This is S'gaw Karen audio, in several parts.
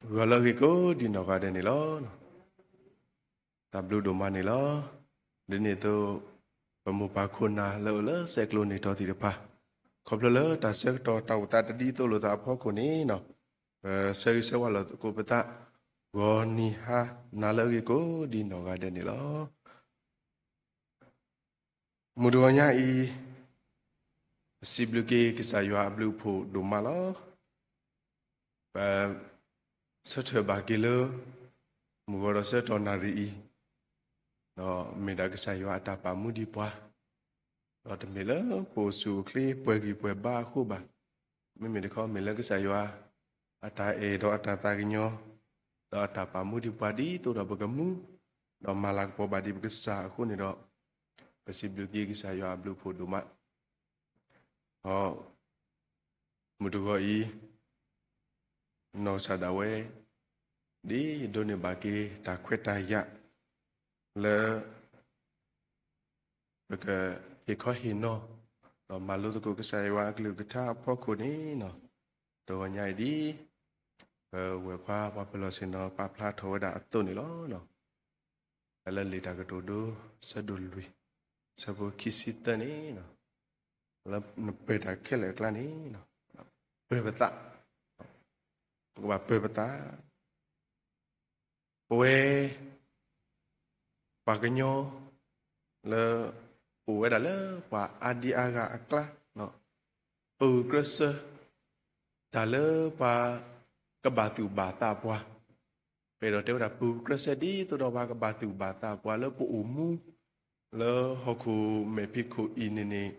ဂီၤလၢအဂ့ၤကိးဒံနီၢ်ဂၤဒဲးန့ၣ်လီၤ. တၢ်ဘျုးဒိၣ်မးန့ၣ်လီၤ. ဒ်န့ၣ်အသိး ပမိၢ်ပၢ်ခိၣ်နၢ်လၢအိၣ်လၢဆဲးကျိးန့ၢ်ထီၣ်သ့ၣ်တဖၣ် ခီဖျိလၢတၢ်ဆၢကတီၢ်တၢ်အိၣ်သးတဒ်သိးလိာ်သးအဖီခိၣ်န့ၣ် ပဆၢဂ့ၤဆၢဝါလီၤသကိးပသး ဂီၤနံၤဟါနၤလၢအဂ့ၤကိးဒံနီၢ်ဂၤဒဲးန့ၣ်လီၤ. မုၢ်တဂီၤညါအံၤ ပစံးဘျုးက့ၤကစၢ်ယွၤအဘျုးအဖှိၣ်ဒိၣ်မးလီၤ. ပဆၢထၢၣ်ဘၣ်က့ၤလၢ မုၢ်ဂီၤဒီးဆၢကတီၢ်နၣ်ရံၣ်အံၤ ဒီးမ့ၢ်ဒၣ်ကစၢ်ယွၤအတၢ်ပာ်မူဒံးပှၤ ဒီးတမ့ၢ်လၢပအိၣ်ဆူၣ်အိၣ်ချ့ပှဲၤဂံၢ်ပှဲၤဘါအဃိဘၣ်. မ့မ့ၢ်တခီမ့ၢ်လၢကစၢ်ယွၤ အတၢ်အဲၣ်ဒီးအတၢ်သးကညီၤ ဒီးအတၢ်ပာ်မူဒံးပှၤဒ်သိးဒီးပကမူ ဒီးမၤလၤကပီၤဘၣ်ဒံးပကစၢ်အဃိန့ၣ်ဒီး ပစံးဘျုးက့ၤကစၢ်ယွၤအဘျုးအဖှိၣ်ဒိၣ်မး ဒီး မုၢ်တဂီၤအံၤ နီၢ်ကစၢ်ဒၣ်ဝဲ ဒ်ယဒိးန့ၢ်ဘၣ်က့ၤတၢ်ခွဲးတၢ်ယာ် လၢ ပကဟ့ၣ်ခီဟ့ၣ်နီၤ ဒီးမၤလိသကိးကစၢ်ယွၤအကလုၢ်ကထါအဖီခိၣ်န့ၣ် တဂီၤညါအံၤဒ် ပဝဲၢ်ခွါပှၤပၢၤလီၢ်ဆ့ၣ်နီၤပာ်ဖျါထီၣ်ဝဲဒၣ်အသိးန့ၣ်လီၤ. လၢလံာ်တၢ်ကတိၤဒိ ဆၢဒိၣ်လွံၢ် ဆၢဖိခံဆံသၢန့ၣ် လၢနပၢၢ်တၢ်ခဲလၢာ်အကျါန့ၣ် ပၢၢ်ပသး ပကဘၣ်ပၢၢ်ပသး ပဝဲ ပှၤကညီ လၢ အိၣ်ဝဲဒၣ်လၢပှၤအါဒံအါဂၤအကျါ ပဂုာ်ကျဲးစၢး တၢ်လၢပှၤ ကဘၣ်သူၣ်ဘၣ်သးပှၤ ပအဲၣ်ဒိးတဲဝဲဒၣ် ပဂုာ်ကျဲးစၢးဒ်သိးဒီးပှၤကဘၣ်သူၣ်ဘၣ်သးပှၤ လၢပအိၣ်မူ လၢဟီၣ်ခိၣ်မဲာ်ဖံးခိၣ်အံၤန့ၣ်န့ၣ်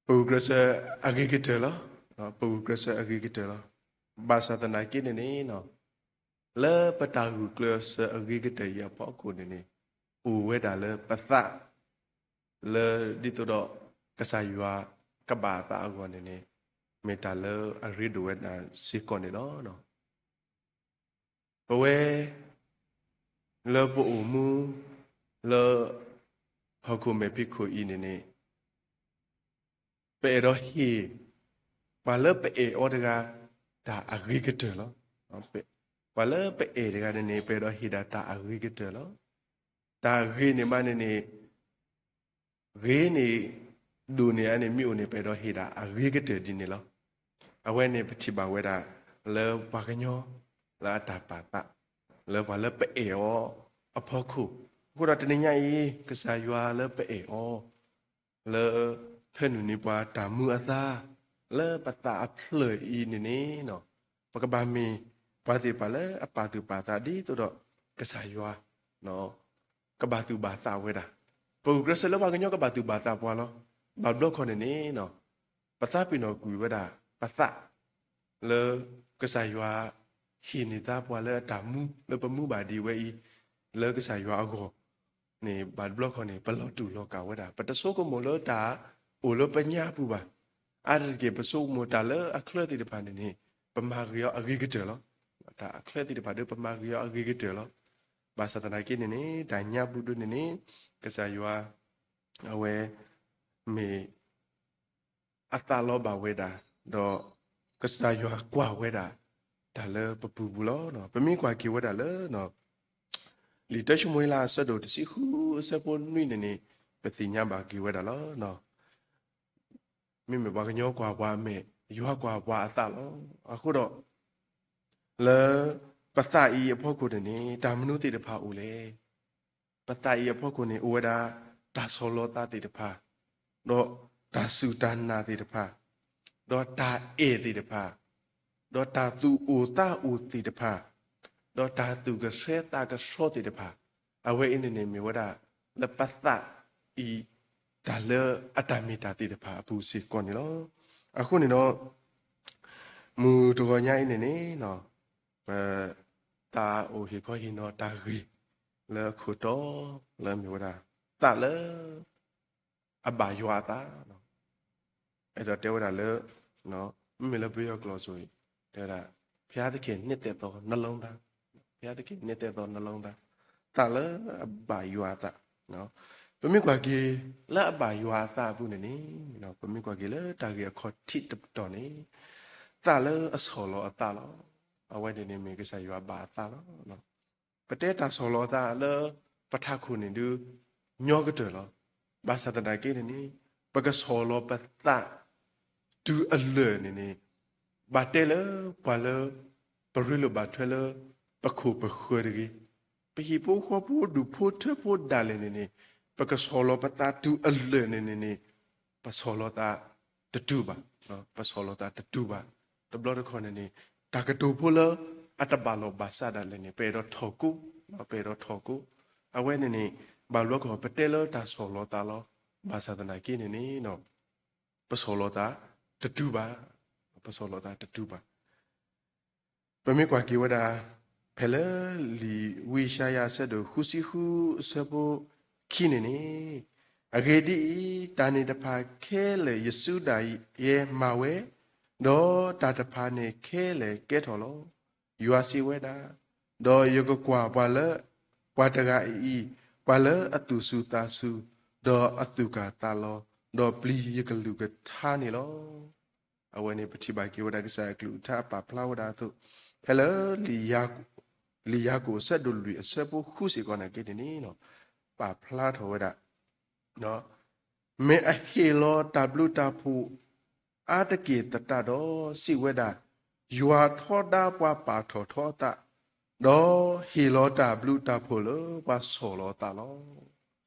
ပဂုာ်ကျဲးစၢးအဂ့ၤကတၢၢ်လီၤ. ပဂုာ်ကျဲးစၢးအဂ့ၤကတၢၢ်လီၤ. ဘၣ်ဆၣ်သနာ်က့န့ၣ်န့ၣ် လၢပတၢ်ဂုာ်ကျဲးစၢးအဂ့ၤကတၢၢ်အံၤအဖီခိၣ်န့ၣ်န့ၣ် အိၣ်ဝဲဒၣ်လၢပသး လၢဒ်သိးဒီး ကစၢ်ယွၤကဘၣ်အသးအဂီၢ်န့ၣ်န့ၣ် မ့ၢ်တၢ်လၢအရ့ဒိၣ်ဝဲဒၣ်စ့ၢ်ကီးန့ၣ်လီၤ. ပဝဲ လၢပအိၣ်မူ လၢ ဟီၣ်ခိၣ်မဲာ်ဖံးခိၣ်အံၤန့ၣ်န့ၣ် ပအဲၣ်ဒိးဟ့ၣ် ပှၤလၢပအဲၣ်အီၤတဂၤ တၢ်အဂ့ၤကတၢၢ်လီၤ. ပှၤလၢပအဲၣ်တဂၤန့ၣ်န့ၣ် ပအဲၣ်ဒိးဟ့ၣ်ဒၣ်တၢ်အဂ့ၤကတၢၢ်လီၤ. တၢ်ဂ့ၤန့ၣ်မးန့ၣ်န့ၣ် ဂ့ၤန့ၣ် ဒိၣ်န့ၢ်အါန့ၣ် မ့ၢ်အိၣ်န့ၣ် ပအဲၣ်ဒိးဟ့ၣ်ဒၣ်အဂ့ၤကတၢၢ်ဒ်န့ၣ်လီၤ. အဝဲန့ၣ်ပထံၣ်ဘၣ်ဝဲဒၣ် လၢပှၤကညီ လၢအတၢ်ပာ်သး လၢပှၤလၢပအဲၣ်အီၤအဖီခိၣ်, အဃိဒီးတနံၤညါအံၤ ကစၢ်ယွၤလၢပအဲၣ်အီၤ လၢ ဖၢနုာ်န့ၢ်ပှၤတၢ်မူအသါ လၢပသးအဖျၢၣ်အံၤန့ၣ်န့ၣ် ပကဘၣ်မ့ၢ်ပှၤသ့ၣ်တဖၣ်လၢအပာ်သူၣ်ပာ်သးဒ်သိးဒီး ကစၢ်ယွၤ ကဘၣ်သူၣ်ဘၣ်သးဝဲဒၣ်. ပဂုာ်ကျဲးစၢးလၢပှၤကညီကဘၣ်သူၣ်ဘၣ်သးပှၤလီၤ. ဘၣ်ဘျီခီန့ၣ်န့ၣ် ပသးပ့ၤနီၣ်ကွံာ်ဝဲဒၣ် ပသး လၢ ကစၢ်ယွၤ ဟ့ၣ်န့ၢ်သါပှၤလၢအတၢ်မူ လၢပမူဘၣ်ဒံးဝဲအံၤ လၢကစၢ်ယွၤအဂီၢ်န့ၣ် ဘၣ်တဘျီခီန့ၣ် ပလီၤတူာ်လီၤကာ်ဝဲဒၣ်. ပတဆိကမိၣ်လၢတၢ်အိၣ်လၢပညါပူၤဘၣ်. အါတက့ၢ် ပဆိကမိၣ်တၢ်လၢအချၢသ့ၣ်တဖၣ်န့ၣ်န့ၣ် ပမၤဂ့ၤအီၤအဂ့ၤကတၢၢ်လီၤ. တၢ်အချၢသ့ၣ်တဖၣ်ဒီး ပမၤဂ့ၤအီၤအဂ့ၤကတၢၢ်လီၤ. ဘၣ်ဆၣ်သနာ်က့န့ၣ်န့ၣ် တၢ်ညါပူၤဒ်န့ၣ်န့ၣ် ကစၢ်ယွၤ အဝဲ မ့ၢ် အသးလီဘၣ်ဝဲဒၣ်, ဒီး ကစၢ်ယွၤကွၢ်ဝဲဒၣ် တၢ်လၢပပူၤပူၤလီၤ. ပမ့ၢ်ကွၢ်က့ၤဝဲဒၣ်လၢ လံာ်တၢၡမူၤအ့လးအဆၢဒိၣ်တဆံဃုအဆၢဖိနွံန့ၣ်န့ၣ် ပသ့ၣ်ညါဘၣ်က့ၤဝဲဒၣ်လီၤ. မ့မ့ၢ်ပှၤကညီကွၢ်ပှၤအမဲာ်, ယွၤကွၢ်ပှၤအသးလီၤ. အဃိဒီး လၢ ပသးအံၤအဖီခိၣ်န့ၣ်န့ၣ် တၢ်မနုၤသ့ၣ်တဖၣ်အိၣ်လဲၣ်. ပသးအံၤအဖီခိၣ်န့ၣ် အိၣ်ဝဲဒၣ် တၢ်ဆီၣ်လီၤသးသ့ၣ်တဖၣ်, ဒီးတၢ်စူၢ်တၢ်နာ်သ့ၣ်တဖၣ်, ဒီးတၢ်အဲၣ်သ့ၣ်တဖၣ်, ဒီးတၢ်သူၣ်အိၣ်သးအိၣ်သ့ၣ်တဖၣ်, ဒီးတၢ်သူၣ်ကဆှဲသးကဆှီသ့ၣ်တဖၣ်, အဝဲအံၤန့ၣ်န့ၣ်မ့ၢ်ဝဲဒၣ် လၢပသးအံၤ တၢ်လၢအတၢ်မ့ၢ်တၢ်သ့ၣ်တဖၣ်အပူၤစ့ၢ်ကီးန့ၣ်လီၤ. အဃိန့ၣ်ဒီး မုၢ်တဂီၤညါအံၤန့ၣ်န့ၣ် ပ သးအိၣ်ဟ့ၣ်ခီဟ့ၣ်နီၤတၢ်ဂ့ၢ် လၢအခိၣ်တီ လၢအမ့ၢ်ဝဲဒၣ် သးလၢ အဘၣ်ယွၤအသး, အဲၣ်ဒိးတဲဝဲဒၣ်လၢ မ့မ့ၢ်လၢပယီၤကျိာ်အသိးအံၤ တဲဝဲဒၣ် ဘုရားသခင်နှစ်သက်သောနှလုံးသား, ဘုရားသခင်နှစ်သက်သောနှလုံးသား, သးလၢအဘၣ်ယွၤအသး, ပမ့ၢ်ကွၢ်က့ၤ လၢအဘၣ်ယွၤအသးအပူၤန့ၣ်န့ၣ် ပမ့ၢ်ကွၢ်က့ၤလၢတၢ်ဂ့ၢ်အခီၣ်ထံးတပတီၢ်န့ၣ် သးလၢအဆီၣ်လီၤအသးလီၤ. အဝဲန့ၣ်န့ၣ်မ့ၢ်ကစၢ်ယွၤဘၣ်အသးလီၤ. ပတဲတၢ်ဆီၣ်လီၤသးလၢပထးခိၣ်န့ၣ်ဒုး ညီကတၢၢ်လီၤ. ဘၣ်ဆၣ်သနာ်က့န့ၣ်န့ၣ် ပကဆီၣ်လီၤပသး တုၤအလၢာ်န့ၣ်န့ၣ် ဘၣ်တဲလၢပှၤလၢ ပရ့လိာ်ဘၣ်ထွဲလၢ ပခိၣ်ပဃၢၤတဂ့ၤ, ပဟံၣ်ဖိဃီဖိဒူၣ်ဖိထၢဖိဒၣ်လဲာ်န့ၣ်န့ၣ် ပကဆီၣ်လီၤပသးတုၤအလၢာ်န့ၣ်န့ၣ်န့ၣ် ပဆီၣ်လီၤသးတတူာ်ဘၣ်, ပဆီၣ်လီၤသးတတူာ်ဘၣ်. တဘျီတခီၣ်န့ၣ်န့ၣ် တၢ်ကတိၤဖိလၢအတဘၣ်လီၢ်ဘၣ်စးဒၣ်လဲာ်န့ၣ် ပအဲၣ်ဒိးထီၣ်ကိ, ပအဲၣ်ဒိးထီၣ်ကိ. အဝဲန့ၣ်န့ၣ် ဘၣ်ဘျီခီၣ် ပတဲလၢတၢ်ဆီၣ်လီၤသးလီၤ. ဘၣ်ဆၣ်သနာ်က့န့ၣ်န့ၣ် ပဆီၣ်လီၤသးတတူာ်ဘၣ်, ပဆီၣ်လီၤသးတတူာ်ဘၣ်. ပမ့ၢ်ကွၢ်က့ၤဝဲဒၣ် ဖဲလၢလံာ်ဝံယၡါယၤအဆၢဒိၣ်ဃုဆံဃုအဆၢဖိခံန့ၣ်န့ၣ်, အဂ့ၢ်ဒ်အံၤ, တၢ်န့ၣ်တဖၣ်ခဲလၢာ်ယစုဒၣ်ယဲမၤဝဲ, ဒီးတၢ်တဖၣ်န့ၣ်ခဲလၢာ်ကဲထီၣ်လီၤ. ယွၤစံးဝဲဒၣ်, ဒီးယကကွၢ်ပှၤလၢ ပှၤတဂၤအံၤ, ပှၤလၢအသူၣ်စူၤသးစူၤ, ဒီးအသူၣ်ကၢ်သးလီၤ, ဒီးပျံၤယကလုၢ်ကထါန့ၣ်လီၤ. အဝဲန့ၣ်ပထံၣ်ဘၣ်က့ၤဝဲဒၣ်ကစၢ်အကလုၢ်ကထါအပာ်ဖျါဝဲဒၣ်အသိး, ဖဲလၢ လံာ်ယၤကိာ်အဆၢဒိၣ်လွံၢ်အဆၢဖိဃုစ့ၢ်ကီးနာ်က့န့ၣ်န့ၣ် ပာ်ဖျါထီၣ်ဝဲဒၣ် မ့ၢ်အဟ့ၣ်လီၤတၢ်ဘျုးတၢ်ဖှိၣ်အါတက့ၢ်သတးဒီး စံးဝဲဒၣ်, ယွၤထီဒါပှၤပာ်ထီၣ်ထီအသး, ဒီးဟ့ၣ်လီၤတၢ်ဘျုးတၢ်ဖှိၣ်လၢပှၤဆီၣ်လီၤအသးလီၤ.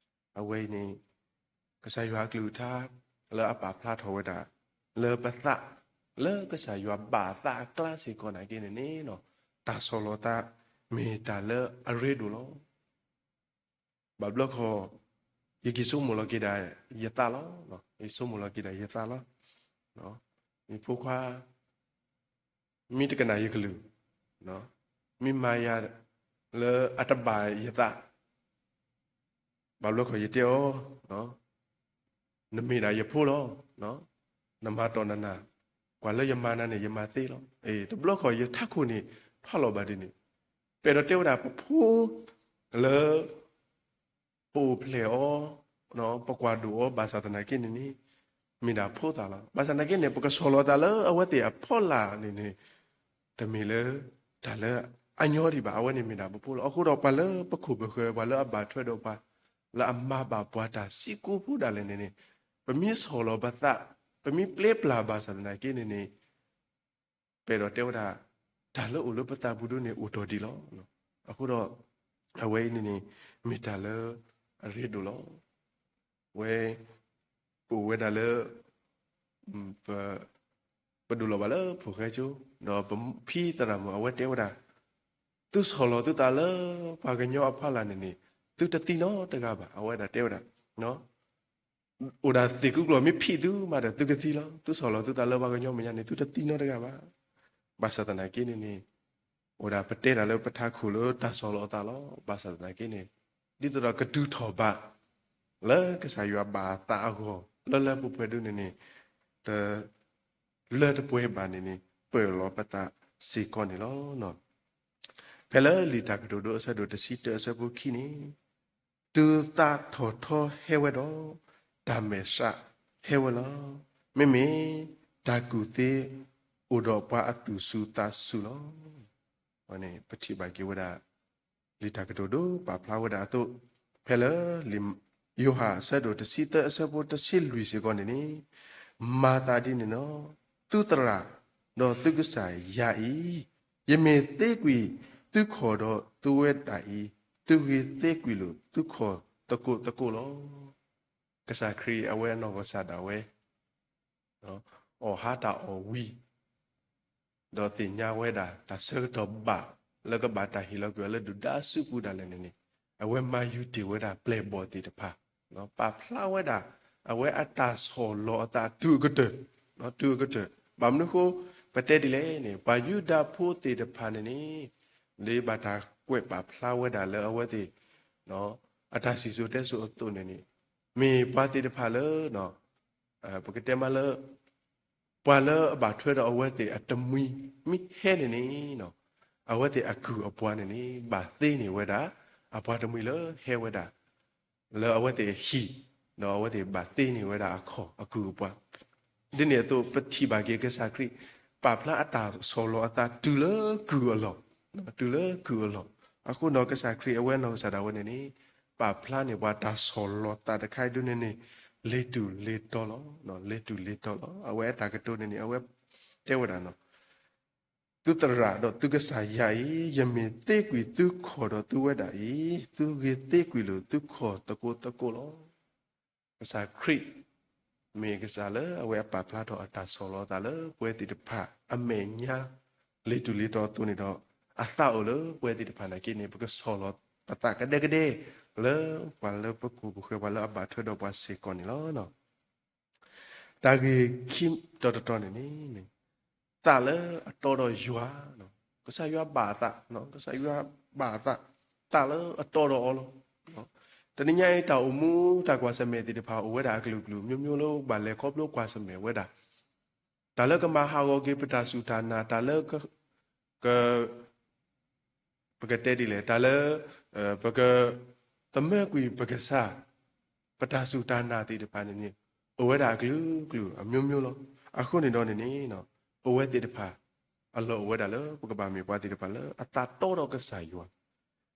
အဝဲအံၤန့ၣ် ကစၢ်ယွၤအကလုၢ်ကထါ လၢအပာ်ဖျါထီၣ်ဝဲဒၣ် လၢပသး လၢကစၢ်ယွၤဘၣ်အသးအကျါစ့ၢ်ကီးနာ်က့န့ၣ်န့ၣ် တၢ်ဆီၣ်လီၤသး မ့ၢ်တၢ်လၢအရ့ဒိၣ်လီၤ. ဘၣ်ဘျီခီၣ် ယက့ၤဆိကမိၣ်လီၤက့ၤဒၣ်ယသးလီၤ. ယဆိကမိၣ်လီၤက့ၤဒၣ်ယသးလီၤ. ယဖိခွါ မ့ၢ်တကနၣ်ယကလုၢ်, မ့ၢ်မၤယၤလၢအတဘၣ်ယသး, ဘၣ်ဘျီခီၣ်ယတဲအီၤ, နမ့ၢ်ဒၣ်ယဖိလီၤ. နမၤတီၢ်နၤနၤ, ကွၢ်လၢယမၤနၤန့ၣ် ယမၤသ့လီၤ. တဘျီခီၣ်ယထးခိၣ်န့ၣ် ထွါလီၤဘၣ်ဒ်န့ၣ်, ပအဲၣ်ဒိးတဲဝဲဒၣ်ပဖိ လၢ ပအိၣ်ဖျဲၣ်အီၤ, ပကွၢ်ဒိၣ်အီၤ ဘၣ်ဆၣ်သနာ်က့န့ၣ်န့ၣ် မ့ၢ်ဒၣ်ဖိသၣ်လီၤ. ဘၣ်ဆၣ်သနာ်က့န့ၣ် ပကဆီၣ်လီၤသးလၢအဝဲသ့ၣ်အဖီလာ်န့ၣ်န့ၣ် တမ့ၢ်လၢ တၢ်လၢအညီဒံးဘၣ်. အဝဲန့ၣ်မ့ၢ်ဒၣ်ပဖိလီၤ. အဃိဒီးပှၤလၢပခိၣ်ပဃၢၤ ပှၤလၢအဘၣ်ထွဲဒီးပှၤ လၢအမၤဘၣ်ပှၤတၢ်စံးကိဖိဒၣ်လဲာ်န့ၣ်န့ၣ် ပမ့ၢ်ဆီၣ်လီၤပသး, ပမ့ၢ်ပျဲပျၢ်ဘၣ်ဆၣ်သနာ်က့န့ၣ်န့ၣ် ပအဲၣ်ဒိးတဲဝဲဒၣ် တၢ်လၢအိၣ်လၢပသးပူၤဒၣ်န့ၣ် အိၣ်တ့ၢ်ဒံးလီၤ. အဃိဒီး အဝဲအံၤန့ၣ်န့ၣ် မ့ၢ်တၢ်လၢအရ့ဒိၣ်လီၤ. ဝဲ ပအိၣ်ဝဲဒၣ်လၢ ပ ပဒိၣ်လီၤဘၣ်လၢဖိၣ်ဃဲကၠိ, ဒီးပဖံသရၣ်မုၣ်အဝဲတဲဝဲဒၣ်, သုဆီၣ်လီၤသုသးလၢပှၤကညီအဖီလာ်န့ၣ်န့ၣ် သုတသံနီတဂၤဘၣ်. အဝဲဒၣ်တဲဝဲဒၣ် အိၣ်ဒၣ်သ့ၣ်ကူၣ်ကျီၢ်မ့ၢ်ဖံးသုမးဒီး သုကသံလီၤ. သုဆီၣ်လီၤသုသးလၢပှၤကညီမဲာ်ညါန့ၣ် သုတသံနီတဂၤဘၣ်. ဘၣ်ဆၣ်သနာ်က့န့ၣ်န့ၣ် အိၣ်ဒၣ်ပတဲတၢ်လၢပထးခိၣ်လၢတၢ်ဆီၣ်လီၤအသးလီၤ. ဘၣ်ဆၣ်သနာ်က့န့ၣ် ဒ်သိးဒီးကတုၤထီၣ်ဘၣ် လၢကစၢ်ယွၤဘၣ်အသးအဂီၢ် လၢလၢပှဲၤပှဲၤဒၣ်န့ၣ်န့ၣ် တ လၢတပှဲၤဘၣ်န့ၣ်န့ၣ် ပၢၢ်လီၤပသးစ့ၢ်ကီးန့ၣ်လီၤ. ဖဲလၢလံာ်တၢ်ကတိၤဒိအဆၢဒိၣ်တဆံတၢအဆၢဖိခံန့ၣ်, တုၤသးထီၣ်ထီဟဲဝဲဒီး တၢ်မဲာ်ဆှးဟဲဝဲလီၤ. မ့မ့ၢ်တၢ်ကူၣ်သ့အိၣ်ဒီးပှၤအသူၣ်စူၤသးစူၤလီၤ. ပထံၣ်ဘၣ်က့ၤဝဲဒၣ် လံာ်တၢ်ကတိၤဒိပာ်ဖျါဝဲဒၣ်အသိး, ဖဲလၢ ယိၤဟၣ်အဆၢဒိၣ်တဆံသၢအဆၢဖိတဆံလွံၢ်စ့ၢ်ကီးန့ၣ်န့ၣ်, မၤသးဒ်န့ၣ်လီၤ. သုသရၣ်, ဒီးသုကစၢ်ယၤအံၤ, ယမ့ၢ်သ့ကွံာ်သုခီၣ်ဒီးသုဝဲဒၣ်အံၤ, သုဂ့ၤသ့ကွံာ်လိာ်သုခီၣ်သကိးသကိးလီၤ. ကစၢ်ခရံာ်အဝဲအနီၢ်ကစၢ်ဒၣ်ဝဲ အီၣ်ဟါတၢ်အီၣ်ဝံၤ ဒီးသ့ၣ်ညါဝဲဒၣ် တၢ်ဆၢကတီၢ်ဘၣ် လၢကဘၣ်တၢ်ဟ့ၣ်လီၤကွံာ်အီၤလၢဒုၣ်ဒါအစုပူၤဒၣ်လဲာ်န့ၣ်န့ၣ်, အဝဲမၤယုာ်တ့ၢ်ဝဲဒၣ်ပျဲၢ်ဘီၣ်သ့ၣ်တဖၣ်, ပာ်ဖျါဝဲဒၣ် အဝဲအတၢ်ဆီၣ်လီၤအသးတုၤအကတၢၢ်, တုၤအကတၢၢ်. ဘၣ်မနုၤအဃိ ပတဲဒ်လဲၣ်န့ၣ် ပှၤယူဒၤဖိသ့ၣ်တဖၣ်န့ၣ်န့ၣ် လၢဘၣ်တၢ်ကွဲးပာ်ဖျါဝဲဒၣ်လၢအဝဲသ့ၣ် အတၢ်စံၣ်စိၤတဲစိၤအသိးန့ၣ်န့ၣ် မ့ၢ်ပှၤသ့ၣ်တဖၣ်လၢ ပကတဲမးလၢ ပှၤလၢအဘၣ်ထွဲဒီးအဝဲသ့ၣ်အတမှံၤ မ့ၢ်ဟဲန့ၣ်န့ၣ် အဝဲသ့ၣ်အကုၢ်အပှၤန့ၣ်န့ၣ် ဘၣ်သ့န့ၢ်ဝဲဒၣ် အပှၤတမှံၤလၢဟဲဝဲဒၣ် လၢအဝဲသ့ၣ်အဟံၣ်, ဒီးအဝဲသ့ၣ်ဘၣ်သ့န့ၢ်ဝဲဒၣ်အခီၣ်အကုၢ်အပှၤ. ဒ်န့ၣ်အသိး ပထံၣ်ဘၣ်က့ၤကစၢ်ခရံာ် ပာ်ဖျါအတၢ်ဆီၣ်လီၤအသးတုၤလၢကုၢ်အလီၢ်, တုၤလၢကုၢ်အလီၢ်. အဃိဒီးကစၢ်ခရံာ်အဝဲနီၢ်ကစၢ်ဒၣ်ဝဲန့ၣ်န့ၣ် ပာ်ဖျါန့ၢ်ပှၤတၢ်ဆီၣ်လီၤသးတခါအံၤဒ်န့ၣ်န့ၣ် လ့ၤတူၢ်လ့ၤတီလီၤ, လ့ၤတူၢ်လ့ၤတီလီၤ. အဝဲအတၢ်ကတိၤန့ၣ်န့ၣ် အဝဲတဲဝဲဒၣ် သုသရၣ်ဒီးသုကစၢ်ယၤအံၤ, ယမ့ၢ်သ့ကွံာ်သုခီၣ်ဒီးသုဝဲဒၣ်အံၤ, သုဂ့ၤသ့ကွံာ်လိာ်သုခီၣ်သကိးသကိးလီၤ. ကစၢ်ခရံာ် မ့ၢ်ကစၢ်လၢအဝဲအပာ်ဖျါထီၣ်အတၢ်ဆီၣ်လီၤအသးလၢပဝဲသ့ၣ်တဖၣ် အမဲာ်ညါ လ့ၤတူၢ်လ့ၤတီအသိးန့ၣ်ဒီး အသးအိၣ်လၢပဝဲသ့ၣ်တဖၣ်နာ်က့န့ၣ် ပကဆီၣ်လီၤပသးကဒဲကဒဲ လၢပှၤလၢပခိၣ်ပဃၢၤ ပှၤလၢအဘၣ်ထွဲဒီးပှၤစ့ၢ်ကီးန့ၣ်လီၤ. တၢ်ဂ့ၢ်ခံတီၤတတီၤန့ၣ်န့ၣ် သးလၢအတီဒီးယွၤ, ကစၢ်ယွၤဘၣ်အသး, ကစၢ်ယွၤဘၣ်အသး, သးလၢအတီဒီးအီၤလီၤ. တနံၤညါအံၤ တၢ်အိၣ်မူတၢ်ကွၢ်ဆၢၣ်မဲာ်သ့ၣ်တဖၣ် အိၣ်ဝဲဒၣ်အကလုာ်ကလုာ် မျိုးမျိုးလၢပဘၣ်လဲၤခီဖျိကွၢ်ဆၢၣ်မဲာ်ဝဲဒၣ် တၢ်လၢကမၤဟးဂီၤက့ၤပတၢ်စူၢ်တၢ်နာ်, တၢ်လၢ က ပကတဲဒ်လဲၣ်, တၢ်လၢ ပက သမၢကွံာ်ပကစၢ်, ပတၢ်စူၢ်တၢ်နာ်သ့ၣ်တဖၣ်န့ၣ်န့ၣ် အိၣ်ဝဲဒၣ်အကလုာ်ကလုာ် အမျိုးမျိုးလီၤ. အဃိန့ၣ်ဒီးန့ၣ်န့ၣ် ပဝဲသ့ၣ်တဖၣ် အလီၢ်အိၣ်ဝဲဒၣ်လၢ ပကဘၣ်မ့ၢ်ပှၤသ့ၣ်တဖၣ်လၢအသးတီဒီးကစၢ်ယွၤ.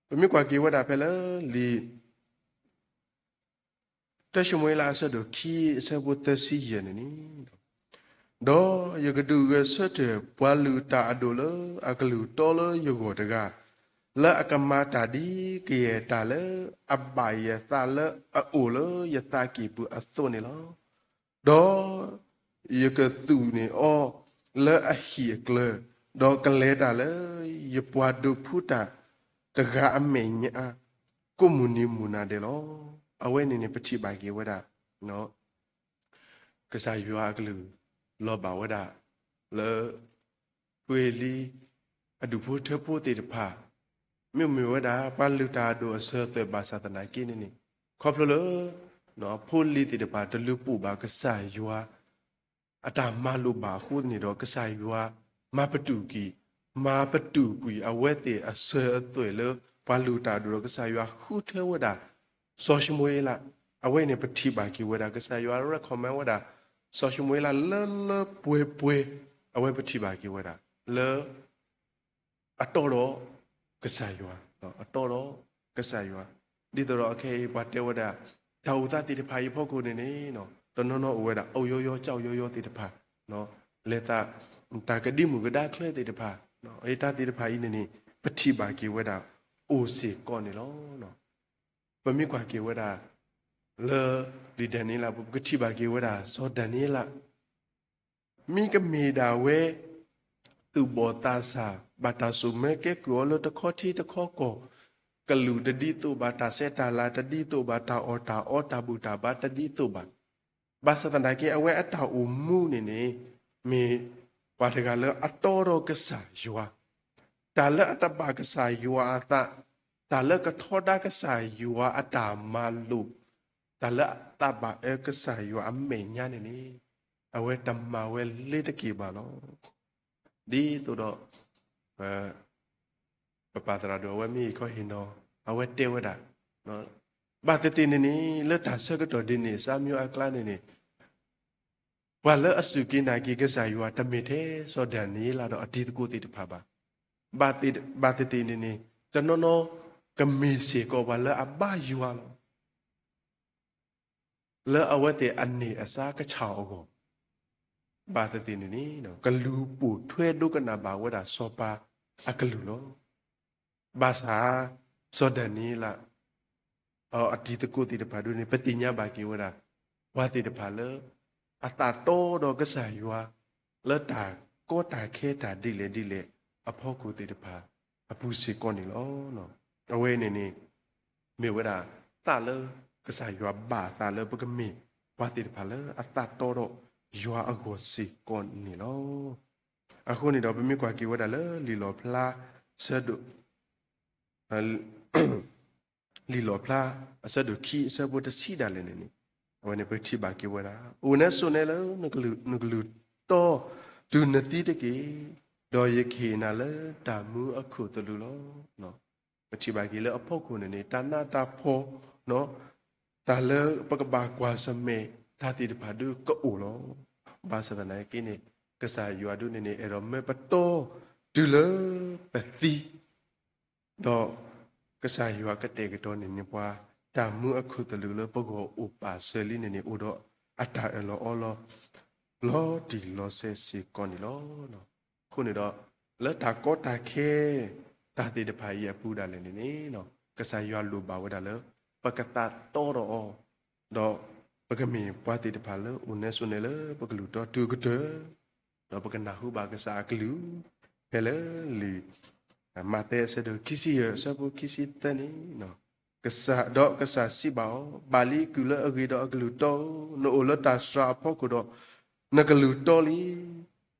ပမ့ၢ်ကွၢ်က့ၤဝဲဒၣ်ဖဲလၢလံာ် တၢၡမူၤအ့လးအဆၢဒိၣ်ခံ အဆၢဖိသၢဆံယဲၢ်န့ၣ်န့ၣ်, ဒီးယကဒုးဂဲၤဆၢထၢၣ်ပှၤလုၢ်တၢ်အဒိၣ်လၢအကလုၢ်တီလၢယဂီၢ်တဂၤ, လၢအကမၤတၢ်ဒ်ကယဲၢ်တၢ်လၢအဘၣ်ယသးလၢအအိၣ်လၢယသးကံၢ်ပူၤအသိးန့ၣ်လီၤ. ဒီးယကသူၣ်န့ၢ်အီၤလၢအဟံၣ်အကျၢၤ, ဒီးကလဲၤတၢ်လၢယပှၤဒိးဖှူတၢ်တဂၤအမဲာ်ညါ ကိးမုၢ်နံၤမုၢ်နၤဒဲးလီၤ. အဝဲန့ၣ်န့ၣ် ပထံၣ်ဘၣ်က့ၤဝဲဒၣ် ကစၢ်ယွၤအကလုၢ်လီၤဘၣ်ဝဲဒၣ် လၢ ပှ့ၤလံ အဒူၣ်ဖိထၢဖိသ့ၣ်တဖၣ် မ့မ့ၢ်ဝဲဒၣ် ပှၤလုၢ်တၢ်အဒိၣ်အစၢၤအသွဲၣ်ဘၣ်ဆၣ်သနာ်က့န့ၣ်န့ၣ် ခီဖျိလၢ ဖိလံၤသ့ၣ်တဖၣ် တလုၢ်ပိာ်ဘၣ်ကစၢ်ယွၤ အတၢ်မၤလိာ်ဘၣ်အဃိန့ၣ်ဒီး ကစၢ်ယွၤ မၤပတုာ်ကွံာ်, မၤပတုာ်ကွံာ်အဝဲသ့ၣ်အစၢၤအသွဲၣ်လၢ ပှၤလုၢ်တၢ်အဒိၣ်ဒီး ကစၢ်ယွၤဃုထၢဝဲဒၣ် စီၤၡမူၤအ့လး. အဝဲန့ၣ်ပထံၣ်ဘၣ်က့ၤဝဲဒၣ် ကစၢ်ယွၤ recommend ဝဲဒၣ် စီၤၡမူၤအ့လးလၢလၢပှဲၤပှဲၤ အဝဲပထံၣ်ဘၣ်က့ၤဝဲဒၣ် လၢ အတီဒီး ကစၢ်ယွၤ, အတီဒီး ကစၢ်ယွၤ, ဒ်သိးဒီးအခဲအံၤပှၤတဲဝဲဒၣ် တၢ်အိၣ်သးသ့ၣ်တဖၣ်အံၤအဖီခိၣ်န့ၣ်န့ၣ် တနီၤနီၤအိၣ်ဝဲဒၣ် အီၣ်ယီယီ ကၠီယီယီသ့ၣ်တဖၣ်, လဲၤသး တၢ်ကဒံမုၣ်ကဒါချၢသ့ၣ်တဖၣ်, အတၢ်သ့ၣ်တဖၣ်အံၤန့ၣ်န့ၣ် ပထံၣ်ဘၣ်က့ၤဝဲဒၣ် အိၣ်စ့ၢ်ကီးန့ၣ်လီၤ. ပမ့ၢ်ကွၢ်က့ၤဝဲဒၣ် လၢ လံာ်ဒၤနံးယ့လးပူၤ ပကထံၣ်ဘၣ်က့ၤဝဲဒၣ် စီၤဒၤနံးယ့လး မ့ၢ်ကမ့ၢ်ဒၣ်ဝဲ သူၣ်ဘီၣ်သးစၢ် ဘၣ်တၢ်စိာ်မၢကဲကုၢ်အီၤလၢတခီထံတခီကီၢ်, ကလုာ်တဒ်သိးဘၣ်, တၢ်ဆဲးတၢ်လၤတဒ်သိးဘၣ်, တၢ်အီၣ်တၢ်အီ တၢ်ဘူၣ်တၢ်ဘါတဒ်သိးဘၣ်. ဘၣ်ဆၣ်သနာ်က့ အဝဲအတၢ်အိၣ်မူန့ၣ်န့ၣ် မ့ၢ်ပှၤတဂၤလၢအတီဒီးကစၢ်ယွၤ, တၢ်လၢအတဘၣ်ကစၢ်ယွၤအသး, တၢ်လၢကထီဒါကစၢ်ယွၤအတၢ်မၤလိာ်, တၢ်လၢအသးဘၣ်အၢကစၢ်ယွၤအမဲာ်ညါန့ၣ်န့ၣ် အဝဲတမၤဝဲလ့ၤတက့ၢ်ဘၣ်လီၤ. ဒ်သိးဒီး ပပၢ်သရၣ်ဒိၣ်အဝဲမ့ၢ်အံၤခီဟ့ၣ်နီၤ အဝဲတဲဝဲဒၣ်, ဘၣ်သ့ၣ်သ့ၣ်န့ၣ်န့ၣ် လၢတၢ်ဆၢကတီၢ်ဒ်န့ၣ် စါမံအကျါန့ၣ်န့ၣ် ပှၤလၢအစူၢ်က့ၤနာ်က့ၤကစၢ်ယွၤ တမ့ၢ်ထဲစီၤဒၤနံးယ့လးဒီးအတံၤသကိးသ့ၣ်တဖၣ်ဘၣ်. ဘၣ်သ့ၣ်သ့ၣ်န့ၣ်န့ၣ် တနီၤနီၤကမ့ၢ်စ့ၢ်ကီးပှၤလၢအဘါယွၤလီၤ. လၢအဝဲသ့ၣ်အန့ၢ်အစါကဆၣ်အဂီၢ်, ဘၣ်သ့ၣ်သ့ၣ်န့ၣ်န့ၣ် ကလူၤပိာ်ထွဲဒိကနၣ်ဘၣ်ဝဲဒၣ်စီၤပၤအကလုၢ်လီၤ. ဘၣ်ဆၣ် စီၤဒၤနံးယ့လး အတံၤသကိးသ့ၣ်တဖၣ်ဒ်န့ၣ် ပသ့ၣ်ညါဘၣ်က့ၤဝဲဒၣ် ပှၤသ့ၣ်တဖၣ်လၢ အသးတီဒီးကစၢ်ယွၤ လၢတၢ်ကီတၢ်ခဲတၢ်ဒ်လဲၣ်ဒ်လဲၣ်အဖီခိၣ်သ့ၣ်တဖၣ်အပူၤစ့ၢ်ကီးန့ၣ်လီၤ. အဝဲန့ၣ်န့ၣ် မ့ၢ်ဝဲဒၣ်သးလၢကစၢ်ယွၤဘၣ်အသးလၢပကမ့ၢ်ပှၤသ့ၣ်တဖၣ်လၢအသးတီဒီးယွၤအဂီၢ်စ့ၢ်ကီးန့ၣ်လီၤ. အဃိန့ၣ်ဒီး ပမ့ၢ်ကွၢ်က့ၤဝဲဒၣ်လၢလံာ်လီၣ်ဖျါ ဆၢဒိၣ် လံာ်လီၣ်ဖျါ အဆၢဒိၣ်ခံ အဆၢဖိတဆံဒၣ်လဲာ်န့ၣ်န့ၣ် အဝဲန့ၣ်ပထံၣ်ဘၣ်က့ၤဝဲဒၣ် အိၣ်နဲဆိးနဲလၢ နကလုၢ်တီ တုၤနသံတက့ၢ်, ဒီးယကဟ့ၣ်နၤလၢတၢ်မူအခိၣ်သလုးလီၤ. ပထံၣ်ဘၣ်က့ၤလၢအဖီခိၣ်န့ၣ်န့ၣ် တၢ်နးတၢ်ဖှီၣ် တၢ်လၢပကဘၣ်ကွၢ်ဆၢၣ်မဲာ်တၢ်သ့ၣ်တဖၣ်ဒုးကအိၣ်လီၤ. ဘၣ်ဆၣ်သနာ်က့န့ၣ် ကစၢ်ယွၤဒုန့ၣ်န့ၣ် အဲၣ်ဒိးမၢပတီၢ်တုၤလၢပသံ, ဒီးကစၢ်ယွၤကတဲာ်ကတီၤန့ၢ်န့ၢ်ပှၤ တၢ်မူအခိၣ်သလုးလၢပဂီၢ်အိၣ်ပာ်စၢၤလံန့ၣ်န့ၣ် အိၣ်ဒီးအတၢ်အၢၣ်လီၤအီလီၤ လီၤတံၢ်လီၤဆဲးစ့ၢ်ကီးန့ၣ်လီၤ. အဃိန့ၣ်ဒီး လၢတၢ်ကီတၢ်ခဲ တၢ်သ့ၣ်တဖၣ်အံၤအပူၤဒၣ်လဲာ်န့ၣ်န့ၣ် ကစၢ်ယွၤလိၣ်ဘၣ်ဝဲဒၣ်လၢ ပကသးတီဒီးအီၤ, ဒီးပကမ့ၢ်ပှၤသ့ၣ်တဖၣ်လၢအိၣ်နဲဆိးနဲလၢပကလုၢ်တီတုၤအကတၢၢ်, ဒီးပကနၢ်ဟူဘၣ်ကစၢ်အကလုၢ်, ဖဲလၢလံာ် မးသဲအဆၢဒိၣ်ခံဆံယဲၢ် အဆၢဖိခံဆံသၢန့ၣ်, ကစၢ်, ဒီးကစၢ်စံးဘၣ်အီၤ, ဘၣ်လံ ကုၢ်လၢအဂ့ၤဒီးအကလုၢ်တီဧၢ, နအိၣ်လၢတၢ်စှၤအဖီခိၣ်ဒီး နကလုၢ်တီလံ.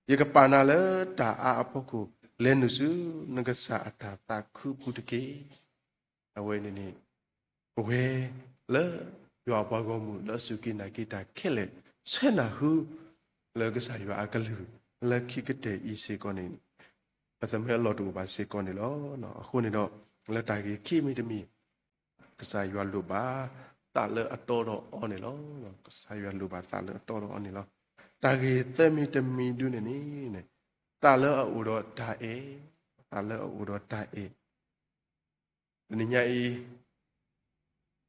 ယကပာ်နၤလၢတၢ်အါအဖီခိၣ်, လဲၤနုာ်ဆူနကစၢ်အတၢ်သးခုအပူၤတက့ၢ်. အဝဲန့ၣ်န့ၣ် ပဝဲလၢယွၤအပှၤဂီၢ်မုၢ်လၢအစူၢ်က့ၤနာ်က့ၤတၢ်ခဲလၢာ် ဆၢနၢ်ဟူ လၢကစၢ်ယွၤအကလုၢ် လၢခံကတၢၢ်အံၤစ့ၢ်ကီးန့ၣ် ပသးမၢအလီၢ်တအိၣ်ဘၣ်စ့ၢ်ကီးန့ၣ်လီၤ. အဃိန့ၣ်ဒီး လၢတၢ်ဂ့ၢ်ခံမံၤတမံၤ ကစၢ်ယွၤလိၣ်ဘၣ် သးလၢအတီဒီးအီန့ၣ်လီၤ. ကစၢ်ယွၤလိၣ်ဘၣ်သးလၢအတီဒီးအီန့ၣ်လီၤ. တၢ်ဂ့ၢ်သၢမံၤတမံၤဒုန့ၣ်န့ၣ် သးလၢအအိၣ်ဒီးတၢ်အဲၣ်, သးလၢအအိၣ်ဒီးတၢ်အဲၣ်. တနံၤညါအံၤ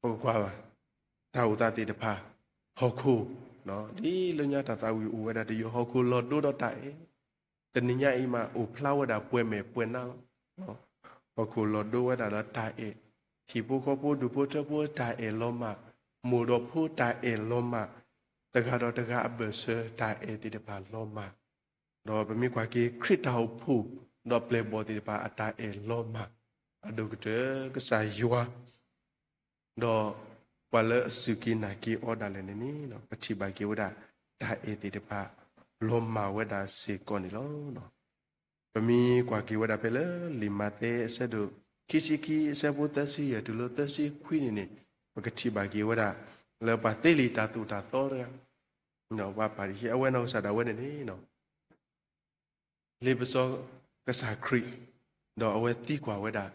ပကကွၢ်ဘၣ် တၢ်အိၣ်သးသ့ၣ်တဖၣ် ဟီၣ်ခိၣ်, ဒ်လၢညါတၢ်သးဝံၣ်အိၣ်ဝဲဒၣ်တယိာ် ဟီၣ်ခိၣ်လီၤဒိဒီးတၢ်အဲၣ်, တနံၤညါအံၤမး အိၣ်ဖျါဝဲဒၣ်ပှဲၤမဲာ်ပှဲၤနါလီၤ. ဟီၣ်ခိၣ်လီၤဒိဝဲဒၣ်ဒီးတၢ်အဲၣ်, ဟံၣ်ဖိဃီဖိဒူၣ်ဖိထၢဖိတၢ်အဲၣ်လီၤမၢ်, မိၢ်ဒီးဖိတၢ်အဲၣ်လီၤမၢ်, တဂၤဒီးတဂၤအဘၢၣ်စၢၤတၢ်အဲၣ်သ့ၣ်တဖၣ်လီၤမၢ်, ဒီးပမ့ၢ်ကွၢ်က့ၤခရံာ်တၢ်အိၣ်ဖှိၣ် ဒီးပျဲၢ်ဘီၣ်သ့ၣ်တဖၣ်အတၢ်အဲၣ်လီၤမၢ်, အဒိၣ်ကတၢၢ်ကစၢ်ယွၤ ဒီးပှၤလၢအစူၢ်က့ၤနာ်က့ၤအီၤဒၣ်လဲာ်န့ၣ်န့ၣ် ပထံၣ်ဘၣ်က့ၤဝဲဒၣ် တၢ်အဲၣ်သ့ၣ်တဖၣ် လီၤမၢ်ဝဲဒၣ်စ့ၢ်ကီးန့ၣ်လီၤ. ပမ့ၢ်ကွၢ်က့ၤဝဲဒၣ်ဖဲလၢလံာ်မးသဲအဆၢဒိၣ်ခံဆံခံ အဆၢဖိသၢဆံယဲၢ်တုၤလၢသၢဆံခွံန့ၣ်န့ၣ် ပကထံၣ်ဘၣ်က့ၤဝဲဒၣ် လၢပှၤသ့လံာ်တၢ်သိၣ်တၢ်သီတဂၤ ပှၤဖၤရံၤၡဲ အဝဲနီၢ်ကစၢ်ဒၣ်ဝဲန့ၣ်န့ၣ် လ့ပစီကစၢ်ခရံာ် ဒီးအဝဲသံကွၢ်ဝဲဒၣ်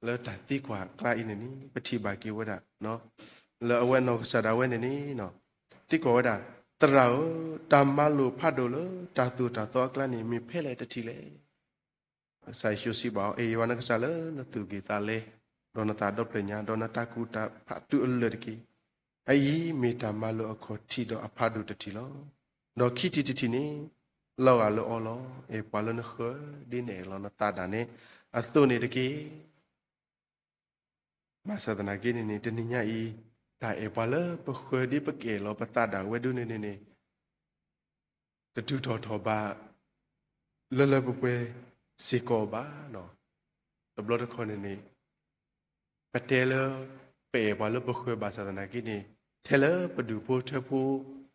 လၢတၢ်သံကွၢ်အကျါအံၤန့ၣ်န့ၣ် ပထံၣ်ဘၣ်က့ၤဝဲဒၣ် လၢအဝဲနီၢ်ကစၢ်ဒၣ်ဝဲန့ၣ်န့ၣ် သံကွၢ်ဝဲဒၣ်, သရၣ်ဧၢ, တၢ်မၤလိာ်ဖးဒိၣ်လၢတၢ်သိၣ်တၢ်သီအကျါန့ၣ် မ့ၢ်ဖဲလဲၣ်တထံၣ်လဲၣ်. ကစၢ်ယ့ၣ်ၡူးစံးဘၣ်အီၤ, အဲၣ်ယွၤနကစၢ်လၢနသူၣ်ကံၢ်သးလဲ, ဒီးနသးဒီဖျၢၣ်ညါ, ဒီးနတၢ်ကူၣ်တၢ်ဖးတုၤအလၢာ်တက့ၢ်. အအံၤမ့ၢ်တၢ်မၤလိာ်အခီၣ်ထံးဒီးအဖးဒိၣ်တထံၣ်လီၤ. ဒီးခံထံၣ်တထံၣ်န့ၣ် လီၤဂာ်လၢအီၤလီၤ. အဲၣ်ပှၤလၢနဃၢၤ ဒ်နအဲၣ်လီၤနသးဒၣ်နဲအသိးန့ၣ်တက့ၢ်. ဘၣ်ဆၣ်သနာ်က့န့ၣ်န့ၣ် တနံၤညါအံၤ တၢ်အဲၣ်ပှၤလၢပဃၢၤဒ်ပကအဲၣ်လီၤပသးဒၣ်ဝဲဒၣ်န့ၣ်န့ၣ်န့ၣ် တတုၤထီၣ်ထီၣ်ဘး လၢလၢပှဲၤပှဲၤစ့ၢ်ကီးဘၣ်. တဘျီတခီၣ်န့ၣ်န့ၣ် ပတဲလၢ ပအဲၣ်ပှၤလၢပဃၢၤဘၣ်ဆၣ်သနာ်က့န့ၣ် ထဲလၢပဒူၣ်ဖိထၢဖိ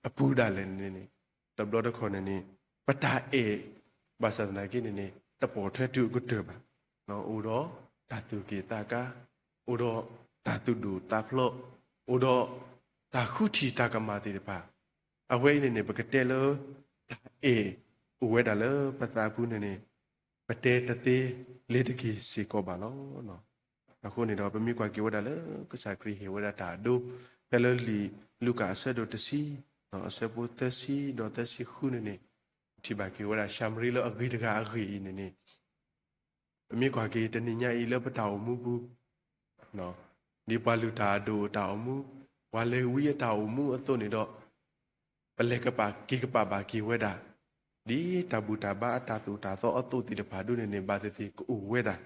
အပူၤဒၣ်လဲာ်န့ၣ်န့ၣ် တဘျီတခီၣ်န့ၣ်န့ၣ် ပတၢ်အဲၣ် ဘၣ်ဆၣ်သနာ်က့န့ၣ်န့ၣ် တပိာ်ထွဲတုၤအကတၢၢ်ဘၣ်. အိၣ်ဒီးတၢ်သူၣ်က့ၣ်သးကါ, အိၣ်ဒီးတၢ်သူၣ်ဒိၣ်သးဖျိး, အိၣ်ဒီးတၢ်ဃုထံၣ်တၢ်ကမၣ်သ့ၣ်တဖၣ်. အဝဲအံၤန့ၣ်န့ၣ် ပကတဲလၢ တၢ်အဲၣ်အိၣ်ဝဲဒၣ်လၢပသးပူၤန့ၣ်န့ၣ် ပတဲတသ့လ့ၤတက့ၤစ့ၢ်ကီးဘၣ်လီၤ. အဃိန့ၣ်ဒီး ပမ့ၢ်ကွၢ်က့ၤဝဲဒၣ်လၢ ကစၢ်ခရံာ်ဟ့ၣ်ဝဲဒၣ်တၢ်အဒိ ဖဲလၢလံာ်လူၤကၣ်အဆၢဒိၣ်တဆံ အဆၢဖိသၢဆံဒီးသၢဆံဃုန့ၣ်န့ၣ် ပထံၣ်ဘၣ်က့ၤဝဲဒၣ် ၡၤမရံလၢအဂ့ၤတဂၤအဂ့ၢ်အံၤန့ၣ်န့ၣ် ပမ့ၢ်ကွၢ်က့ၤတနံၤညါအံၤလၢပတၢ်အိၣ်မူပူၤ ဒ်ပှၤလုၢ်တၢ်အဒိၣ်အတၢ်အိၣ်မူ, ပှၤလဲၤဝံအတၢ်အိၣ်မူအသိးန့ၣ်ဒီး ပလဲၤကပာ်က့ၤကပာ်ဘၣ်က့ၤဝဲဒၣ် ဒ်တၢ်ဘူၣ်တၢ်ဘါအတၢ်သိၣ်တၢ်သီအသိးသ့ၣ်တဖၣ်ဒုန့ၣ်န့ၣ် ဘၣ်သ့ၣ်သ့ၣ်ကအိၣ်ဝဲဒၣ်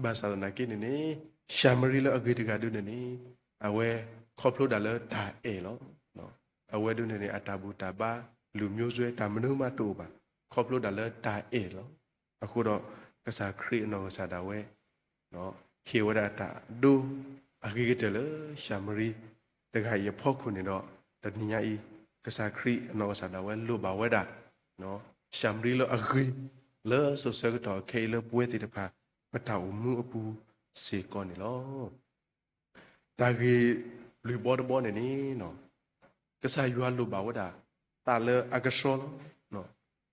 ဘၣ်ဆၣ်သနာ်က့န့ၣ်န့ၣ် ၡၤမရံလၢအဂ့ၤတဂၤဒုန့ၣ်န့ၣ် အဝဲခီဖျိဒၣ်လၢတၢ်အဲၣ်လီၤ. အဝဲဒုန့ၣ်န့ၣ် အတၢ်ဘူၣ်တၢ်ဘါ လူၤမျိုးစွဲ တၢ်မနုၤမးတအိၣ်ဘၣ်, ခီဖျိဒၣ်လၢတၢ်အဲၣ်လီၤ. အဃိဒီး ကစၢ်ခရံာ်အနီၢ်ကစၢ်ဒၣ်ဝဲ ဟ့ၣ်ဝဲဒၣ်တၢ်ဒိ အဂ့ၤကတၢၢ်လၢ ၡၤမရံတဂၤအံၤအဖီခိၣ်န့ၣ်ဒီး တနံၤညါအံၤ ကစၢ်ခရံာ်အနီၢ်ကစၢ်ဒၣ်ဝဲလိၣ်ဘၣ်ဝဲဒၣ် ၡၤမရံလၢအဂ့ၤ လၢစိၤဆၢကတီၢ်ခဲအံၤလၢပဝဲသ့ၣ်တဖၣ် ပတၢ်အိၣ်မူအပူၤစ့ၢ်ကီးန့ၣ်လီၤ. တၢ်ဂ့ၢ်လွံၢ်ဘီတဘီန့ၣ်န့ၣ် ကစၢ်ယွၤလိၣ်ဘၣ်ဝဲဒၣ် သးလၢအကဆှီလီၤ.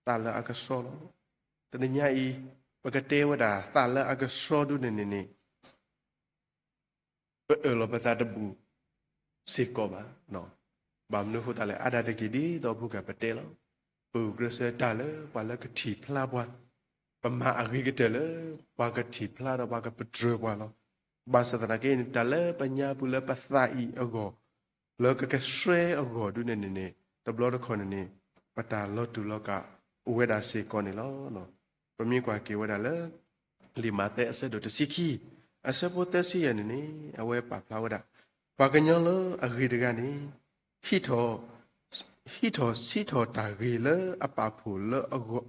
သးလၢအကဆှီလီၤ. တနံၤညါအံၤ ပကတဲဝဲဒၣ်သးလၢအကဆှီဒုန့ၣ်န့ၣ်န့ၣ် ပအၢၣ်လီၤပသးတဘူၣ်စ့ၢ်ကီးဘၣ်. ဘၣ်မနုၤအဃိသတးလဲၣ် အါဒၣ်တက့ၢ်ဒ်သိးပူၤကပတဲလီၤ. ပဂုာ်ကျဲးစၢးတၢ်လၢပှၤလၢကထံၣ်ဖျါပှၤ, ပမၤအဂ့ၤကတၢၢ်လၢပှၤကထံၣ်ဖျါဒီးပှၤကပတြၢၤပှၤလီၤ. ဘၣ်ဆၣ်သနာ်က့န့ၣ် တၢ်လၢပညါပူၤလၢပသးအံၤအဂီၢ်, လၢကကဆှဲအဂီၢ်ဒုန့ၣ်န့ၣ်န့ၣ် တဘျီတခီၣ်န့ၣ်န့ၣ် ပတၢ်လီၤတူာ်လီၤကာ်အိၣ်ဝဲဒၣ်စ့ၢ်ကီးန့ၣ်လီၤ. ပမ့ၢ်ကွၢ်က့ၤဝဲဒၣ်လၢ လံာ်မးသဲအဆၢဒိၣ်တဆံခံ, အဆၢဖိသၢဆံယဲၢ်န့ၣ်န့ၣ် အဝဲပာ်ဖျါဝဲဒၣ်, ပှၤကညီလၢအဂ့ၤတဂၤန့ၣ် ဟံးထီၣ်, ဟံးထီၣ်စံးထီၣ်တၢ်ဂ့ၤလၢအပာ်ဖှိၣ်လၢအဂီၢ်,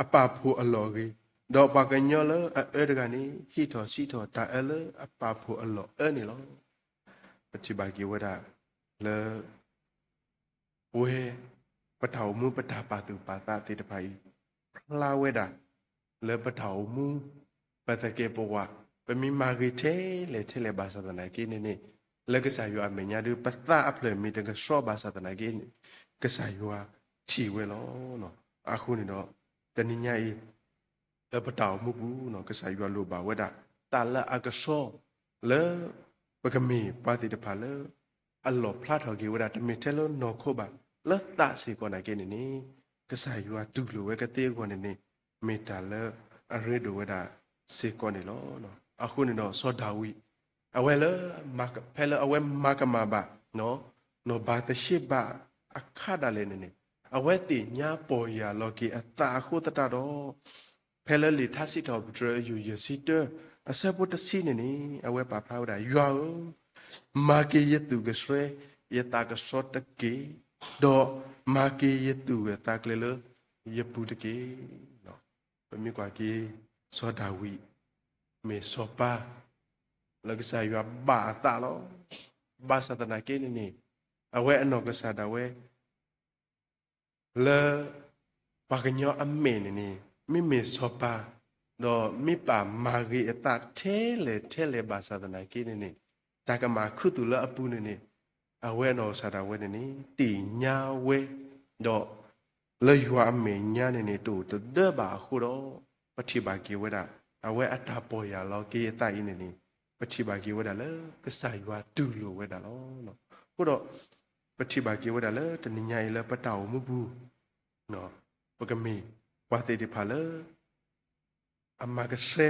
အပာ်ဖှိၣ်အလီၢ်အဂ့ၤ, ဒီးပှၤကညီလၢအအၢတဂၤန့ၣ် ဟံးထီၣ်စံးထီၣ်တၢ်အၢလၢအပာ်ဖှိၣ်အလီၢ်အၢန့ၣ်လီၤ. ပထံၣ်ဘၣ်က့ၤဝဲဒၣ်လၢ ပဝဲ ပတၢ်အိၣ်မူပတၢ်ပာ်သူၣ်ပာ်သးသ့ၣ်တဖၣ်အံၤ ဖျါဝဲဒၣ် လၢပတၢ်အိၣ်မူ ပသကဲးပဝး ပမ့ၢ်မၤဂ့ၤထဲလဲၣ်ထဲလဲၣ်ဘၣ်ဆၣ်သနာ်က့န့ၣ်န့ၣ် လၢကစၢ်ယွၤအမဲာ်ညါဒု ပသးအဖျၢၣ်မ့ၢ်တကဆှီဘၣ်ဆၣ်သနာ်က့န့ၣ် ကစၢ်ယွၤထံၣ်ဝဲလီၤ. အဃိန့ၣ်ဒီး တနံၤညါအံၤ လၢပတၢ်အိၣ်မူပူၤ ကစၢ်ယွၤလိၣ်ဘၣ်ဝဲဒၣ် သးလၢအကဆှီ လၢ ပကမ့ၢ်ပှၤသ့ၣ်တဖၣ်လၢ အလီၣ်ဖျါထီၣ်က့ၤဝဲဒၣ် တမ့ၢ်ထဲလၢနီၢ်ခိဘၣ် လၢသးစ့ၢ်ကီးနာ်က့န့ၣ်န့ၣ် ကစၢ်ယွၤတူၢ်လိာ်ဝဲကသ့အဂီၢ်န့ၣ်န့ၣ် မ့ၢ်တၢ်လၢအရ့ဒိၣ်ဝဲဒၣ်စ့ၢ်ကီးန့ၣ်လီၤ. အဃိန့ၣ်ဒီးစီၤဒၤဝံး အဝဲလၢ ဖဲလၢအဝဲမၤကမၣ်ဘၣ် နီၢ်ဘၤသရှ့ဘၤအခါဒၣ်လဲာ်န့ၣ်န့ၣ် အဝဲသ့ၣ်ညါပီၢ်ယၢ်လီၤက့ၤအသးအဃိသတးဒီး ဖဲလၢလံာ်ထါစံးထီၣ်ပတြၢၤအယုၢ်ယဲၢ်ဆံတၢ အဆၢဖိတဆံန့ၣ်န့ၣ် အဝဲပာ်ဖျါဝဲဒၣ် ယွၤဧၢ, မၤက့ၤယသူၣ်ကဆှီ ယသးကဆှီတက့ၢ်, ဒီးမၤက့ၤယသူၣ်ဂၢၢ်သးကျၢၤလၢယပူၤတက့ၢ်. ပမ့ၢ်ကွၢ်က့ၤ စီၤဒၤဝံး မ့ၢ်စီၤပၤ လၢကစၢ်ယွၤဘၣ်အသးလီၤ. ဘၣ်ဆၣ်သနာ်က့န့ၣ်န့ၣ် အဝဲအနီၢ်ကစၢ်ဒၣ်ဝဲ လၢ ပှၤကညီအမဲာ်န့ၣ်န့ၣ် မ့မ့ၢ်စီၤပၤ ဒီးမ့ၢ်ပာ်မၤဂ့ၤအသးထဲလဲၣ်ထဲလဲၣ်ဘၣ်ဆၣ်သနာ်က့န့ၣ်န့ၣ် တၢ်ကမၣ်ခူသူၣ်လၢအပူၤန့ၣ်န့ၣ် အဝဲအနီၢ်ကစၢ်ဒၣ်ဝဲန့ၣ်န့ၣ် သ့ၣ်ညါဝဲ ဒီး လၢယွၤအမဲာ်ညါန့ၣ်န့ၣ် တအိၣ်တဒၢဘၣ်အဃိဒီး ပထံၣ်ဘၣ်က့ၤဝဲဒၣ် အဝဲအတၢ်ပီၢ်ယၢ်လီၤက့ၤအသးအံၤန့ၣ်န့ၣ် ပထံၣ်ဘၣ်က့ၤဝဲဒၣ်လၢကစၢ်ယွၤတူၢ်လိာ်ဝဲဒၣ်လီၤ. အဃိဒီး ပထံၣ်ဘၣ်က့ၤဝဲဒၣ်လၢတနံၤညါအံၤလၢပတၢ်အိၣ်မူပူၤ ပကမ့ၢ်ပှၤသ့ၣ်တဖၣ်လၢ အမၤကဆှဲ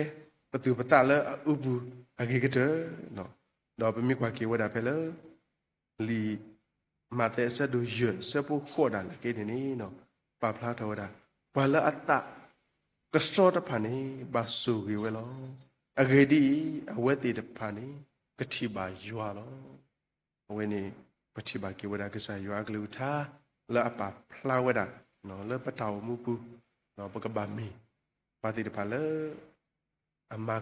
ပသူၣ်ပသးလၢအအုပူၤအဂ့ၤကတၢၢ်, ဒီးပမ့ၢ်ကွၢ်က့ၤဝဲဒၣ်ဖဲလၢ လံာ်မးသဲအဆၢဒိၣ်ယဲၢ် အဆၢဖိဃိးဒၣ်လဲာ်က့န့ၣ်န့ၣ် ပာ်ဖျါထီၣ်ဝဲဒၣ် ပှၤလၢအသးကဆှီတဖၣ်န့ၣ် ဘၣ်ဆိၣ်ဂ့ၤဝဲလီၤ. အဂ့ၢ်ဒ်အံၤ, အဝဲသ့ၣ်တဖၣ်န့ၣ် ကထံၣ်ဘၣ်ယွၤလီၤ. အဝဲန့ၣ် ပထံၣ်ဘၣ်က့ၤဝဲဒၣ်ကစၢ်ယွၤအကလုၢ်ကထါ လၢအပာ်ဖျါဝဲဒၣ် လၢပတၢ်အိၣ်မူပူၤ ပကဘၣ်မ့ၢ် ပှၤသ့ၣ်တဖၣ်လၢ အမၤ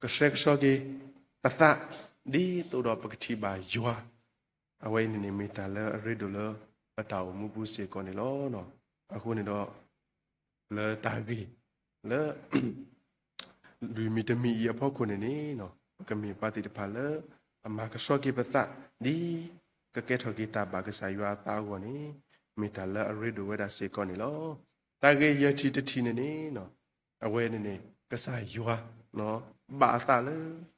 ကဆှဲကဆှီက့ၤ ပသး ဒ်သိးဒီးပကထံၣ်ဘၣ်ယွၤ အဝဲအံၤန့ၣ်န့ၣ် မ့ၢ်တၢ်လၢအရ့ဒိၣ်လၢပတၢ်အိၣ်မူပူၤစ့ၢ်ကီးန့ၣ်လီၤ. အဃိန့ၣ်ဒီး လၢတၢ်ဂ့ၢ် လၢ လွံၢ်မံၤတမံၤအံၤအဖီခိၣ်န့ၣ်န့ၣ် ပကမ့ၢ်ပှၤသ့ၣ်တဖၣ်လၢ အမၤကဆှီက့ၤပသး ဒ် ကကဲထီၣ်က့ၤတၢ်ဘၣ်ကစၢ်ယွၤအသးအဂီၢ်န့ၣ် မ့ၢ်တၢ်လၢအရ့ဒိၣ်ဝဲဒၣ်စ့ၢ်ကီးန့ၣ်လီၤ. တၢ်ဂ့ၢ်ယဲၢ်ထံၣ်တထံၣ်န့ၣ်န့ၣ် အဝဲန့ၣ်န့ၣ် ကစၢ်ယွၤ ဘၣ်အသးလၢ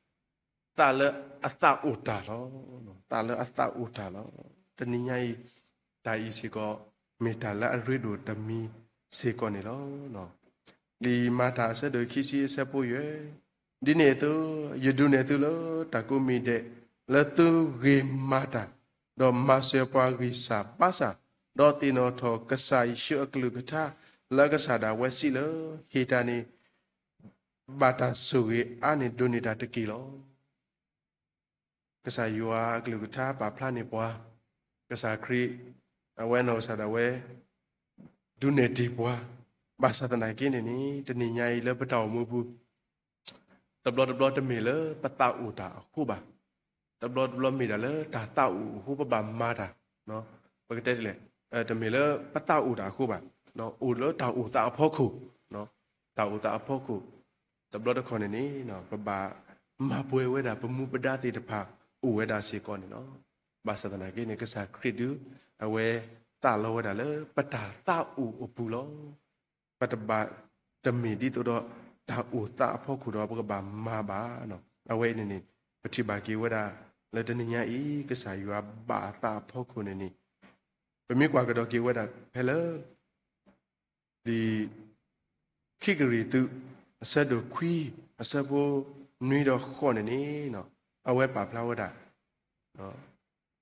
သးလၢအသးအိၣ်တၢ်လီၤ. သးလၢအသးအိၣ်တၢ်လီၤ. တနံၤညါအံၤ တၢ်အံၤစ့ၢ်ကီး မ့ၢ်တၢ်လၢအရ့ဒိၣ်တမံၤစ့ၢ်ကီးန့ၣ်လီၤ. လံာ်မၤတၢ်အဆၢဒိၣ်ခံဆံအဆၢဖိယဲၢ်, ဒ်န့ၣ်အသိး ယဒုးနဲၣ်သုလၢတၢ်ကိးမံၤဒဲး လၢသုဂ့ၤမၤတၢ်, ဒီးမၤစၢၤပှၤဂံၢ်စၢ်ဘါစၢ်, ဒီးသ့ၣ်နီၣ်ထီၣ်ကစၢ်ယ့ၣ်ၡူးအကလုၢ်ကထါ လၢအကစၢ်ဒၣ်ဝဲစံးလၢ ဟ့ၣ်တၢ်န့ၣ် ဘၣ်တၢ်ဆိၣ်ဂ့ၤအါန့ၢ်ဒိးန့ၢ်တၢ်တက့ၢ်လီၤ. ကစၢ်ယွၤအကလုၢ်ကထါပာ်ဖျါန့ၢ်ပှၤ, ကစၢ်ခရံာ် အဝဲနီၢ်ကစၢ်ဒၣ်ဝဲ ဒုးနဲၣ်တ့ၢ်ပှၤ, ဘၣ်ဆၣ်သနာ်က့န့ၣ်န့ၣ် တနံၤညါအံၤလၢပတၢ်အိၣ်မူပူၤ တဘျီတဘျီတမ့ၢ်လၢပသးအိၣ်တၢ်အဃိဘၣ်. တဘျီတဘျီမ့ၢ်ဒၣ်လၢတၢ်သးအိၣ်အဃိပဘၣ်မၤတၢ်, ပကတဲဒ်လဲၣ်, တမ့ၢ်လၢပသးအိၣ်တၢ်အဃိဘၣ်, အိၣ်လၢတၢ်အိၣ်သးအဖီခိၣ်, တၢ်အိၣ်သးအဖီခိၣ်, တဘျီတခီၣ်န့ၣ်န့ၣ် ပဘၣ်မၤပှဲၤဝဲဒၣ်ပမူပဒါသ့ၣ်တဖၣ်အိၣ်ဝဲဒၣ်စ့ၢ်ကီးန့ၣ်လီၤ. ဘၣ်ဆၣ်သနာ်က့န့ၣ် ကစၢ်ခရံာ်ဒု အဝဲသးလီဝဲဒၣ်လၢပတၢ်သးအိၣ်အပူၤလီၤ. ပတဘၣ်တမ့ၢ်ဒ်သိးဒီး တၢ်အိၣ်သးအဖီခိၣ်ဒီး ပကဘၣ်မၤဘၣ်. အဝဲအံၤန့ၣ်န့ၣ် ပထံၣ်ဘၣ်က့ၤဝဲဒၣ် လၢတနံၤညါအံၤ ကစၢ်ယွၤဘၣ်အသးအဖီခိၣ်န့ၣ်န့ၣ် ပမ့ၢ်ကွၢ်ကဒီးက့ၤဝဲဒၣ်ဖဲလၢ လံာ် ခံကရံၣ်သူး အဆၢဒိၣ်ခွံ အဆၢဖိနွံဒီးဃိးန့ၣ်န့ၣ် အဝဲပာ်ဖျါဝဲဒၣ်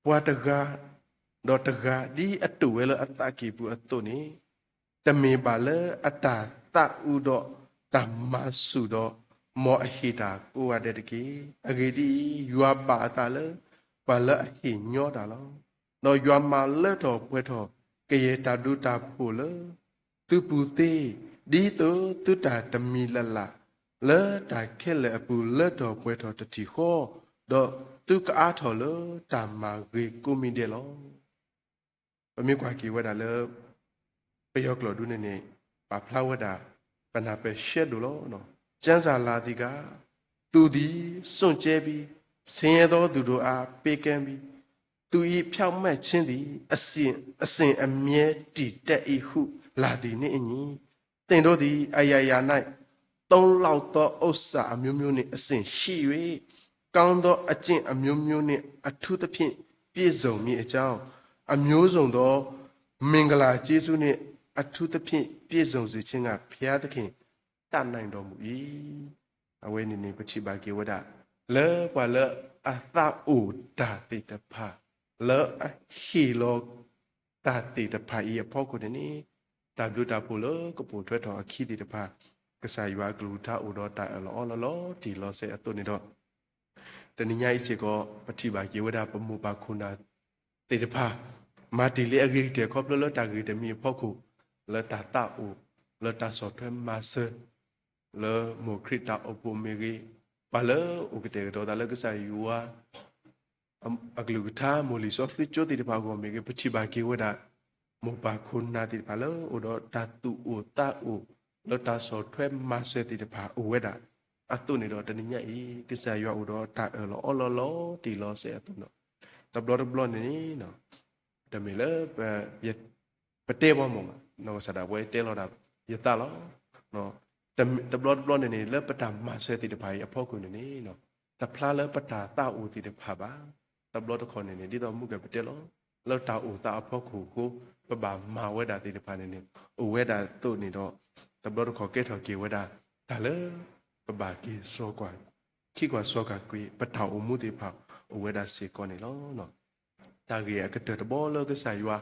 ပှၤတဂၤဒီးတဂၤ ဒ်အတူၢ်ဝဲလၢအသးကံၢ်ပူၤအသိးန့ၣ် တမ့ၢ်ဘၣ်လၢအတၢ်သးအုးဒီးတၢ်မၤဆူၣ်ဒီး မ်အဟ့ၣ်တၢ်ကိးဂၤဒဲးတက့ၢ်. အဂ့ၢ်ဒ်အံၤ, ယွၤဘၣ်အသးလၢ ပှၤလၢအဟ့ၣ်ညီတၢ်လီၤ. ဒီးယွၤမၤလၢထီၣ်ပှဲၤထီၣ် ကယဲၢ်တၢ်ဘျုးတၢ်ဖှိၣ်လၢ သုပူၤသ့, ဒ်သိးသုတၢ်တမံၤလၢ်လၢ် လၢတၢ်ခဲလၢာ်အပူၤ လၢထီၣ်ပှဲၤထီၣ်တထံၣ်ဃီ, ဒီးသုကအါထီၣ်လၢတၢ်မၤဂ့ၤကိးမံၤဒဲးလီၤ. ပမ့ၢ်ကွၢ်က့ၤဝဲဒၣ်လၢ ပယီၤကျိာ်ဒုန့ၣ်န့ၣ် ပာ်ဖျါဝဲဒၣ် ပနၢ်ပၢၢ်ရှဲဒိၣ်လီၤ. ကျမ်းစာလာသီးက သူသည်စွန့်ကြဲပြီး, ဆင်းရဲသောသူတို့အား ပေးကမ်းပြီး, သူ၏ဖြောင့်မတ်ခြင်းသည် အစဉ်အမြဲတည်တတ်၏ဟု လာသည်နှင့်အညီ, သင်တို့သည် အရာရာ၌ သုံးလောက်သော ဥစ္စာအမျိုးမျိုးနှင့် အစဉ်ရှိ၍ ကောင်းသောအကျင့်အမျိုးမျိုးနှင့် အထူးသဖြင့် ပြည့်စုံမည်အကြောင်း, အမျိုးစုံသော မင်္ဂလာကျေးဇူးနှင့် အထူးသဖြင့် ပြည့်စုံစေခြင်းငှာ ဘုရားသခင် တတ်နိုင်တော်မူ၏. အဝဲန့ၣ်န့ၣ် ပထံၣ်ဘၣ်က့ၤဝဲဒၣ် လၢပှၤလၢအသးအိၣ်တၢ်သ့ၣ်တဖၣ် လၢအဟ့ၣ်လီၤ တၢ်သ့ၣ်တဖၣ်အံၤအဖီခိၣ်န့ၣ်န့ၣ် တၢ်ဘျုးတၢ်ဖှိၣ်လၢကပိာ်ထွဲထီၣ်အခံသ့ၣ်တဖၣ် ကစၢ်ယွၤအကလုၢ်ကထါအိၣ်ဒီးတၢ်အၢၣ်လီၤအီလီၤလီၤတံၢ်လီၤဆဲးအသိးန့ၣ်ဒီး တနံၤညါအံၤစ့ၢ်ကီး ပထံၣ်ဘၣ်က့ၤဝဲဒၣ်ပမိၢ်ပၢ်ခိၣ်နၢ်သ့ၣ်တဖၣ် မၤတ့ၢ်လံအဂ့ၤကတၢၢ်ခီဖျိလၢတၢ်ဂ့ၤတမံၤအဖီခိၣ် လၢတၢ်သးအိၣ် လၢတၢ်ဆီၣ်ထွဲမၤစၢၤ လၢမိၢ်ခရံာ်တၢ်အိၣ်ဖှိၣ်မ့ၢ်ဂ့ၤ, ပှၤလၢအိၣ်ကတဲာ်ကတီၤသးလၢကစၢ်ယွၤ အကလုၢ်ကထါ မိၢ်လံာ်စီဆှံကၠိသ့ၣ်တဖၣ်အဂီၢ်မ့ၢ်ဂ့ၤ, ပထံၣ်ဘၣ်က့ၤဝဲဒၣ် မိၢ်ပၢ်ခိၣ်နၢ်သ့ၣ်တဖၣ်လၢအိၣ်ဒီးတၢ်သူၣ်အိၣ်သးအိၣ် လၢတၢ်ဆီၣ်ထွဲမၤစၢၤသ့ၣ်တဖၣ်အိၣ်ဝဲဒၣ်အသိးန့ၣ်ဒီး တနံၤညါအံၤ ကစၢ်ယွၤအိၣ်ဒီးတၢ်အၢၣ်လီၤအီလီၤလီၤတံၢ်လီၤဆဲးအသိးန့ၣ် တဘျီတဘျီန့ၣ်န့ၣ် တမ့ၢ်လၢ ပတဲဘၣ်မ့ၢ်ဘၣ် နီၢ်ကစၢ်ဒၣ်ဝဲတဲလီၤဒၣ်ယသးလီၤ. တဘျီတဘျီန့ၣ်န့ၣ် လၢပတၢ်မၤစၢၤသ့ၣ်တဖၣ်အံၤအဖီခိၣ်န့ၣ်န့ၣ် တဖျါလၢပတၢ်သးအိၣ်သ့ၣ်တဖၣ်ဘၣ်. တဘျီတခီၣ်န့ၣ်န့ၣ် ဒ်သိးမုၢ်ကပတဲလီၤ လၢတၢ်အိၣ်သးအဖီခိၣ်အဃိ ပဘၣ်မၤဝဲဒၣ်သ့ၣ်တဖၣ်န့ၣ်န့ၣ် အိၣ်ဝဲဒၣ်အသိးန့ၣ်ဒီး တဘျီတခီၣ်ကဲထီၣ်က့ၤဝဲဒၣ် တၢ်လၢ ပဘၣ်က့ၤ ခံကွၢ်စီကွၢ်က့ၤ ပတၢ်အိၣ်မူသ့ၣ်တဖၣ် အိၣ်ဝဲဒၣ်စ့ၢ်ကီးန့ၣ်လီၤ. တၢ်ဂ့ၢ်အကတၢၢ်တဘီလၢကစၢ်ယွၤ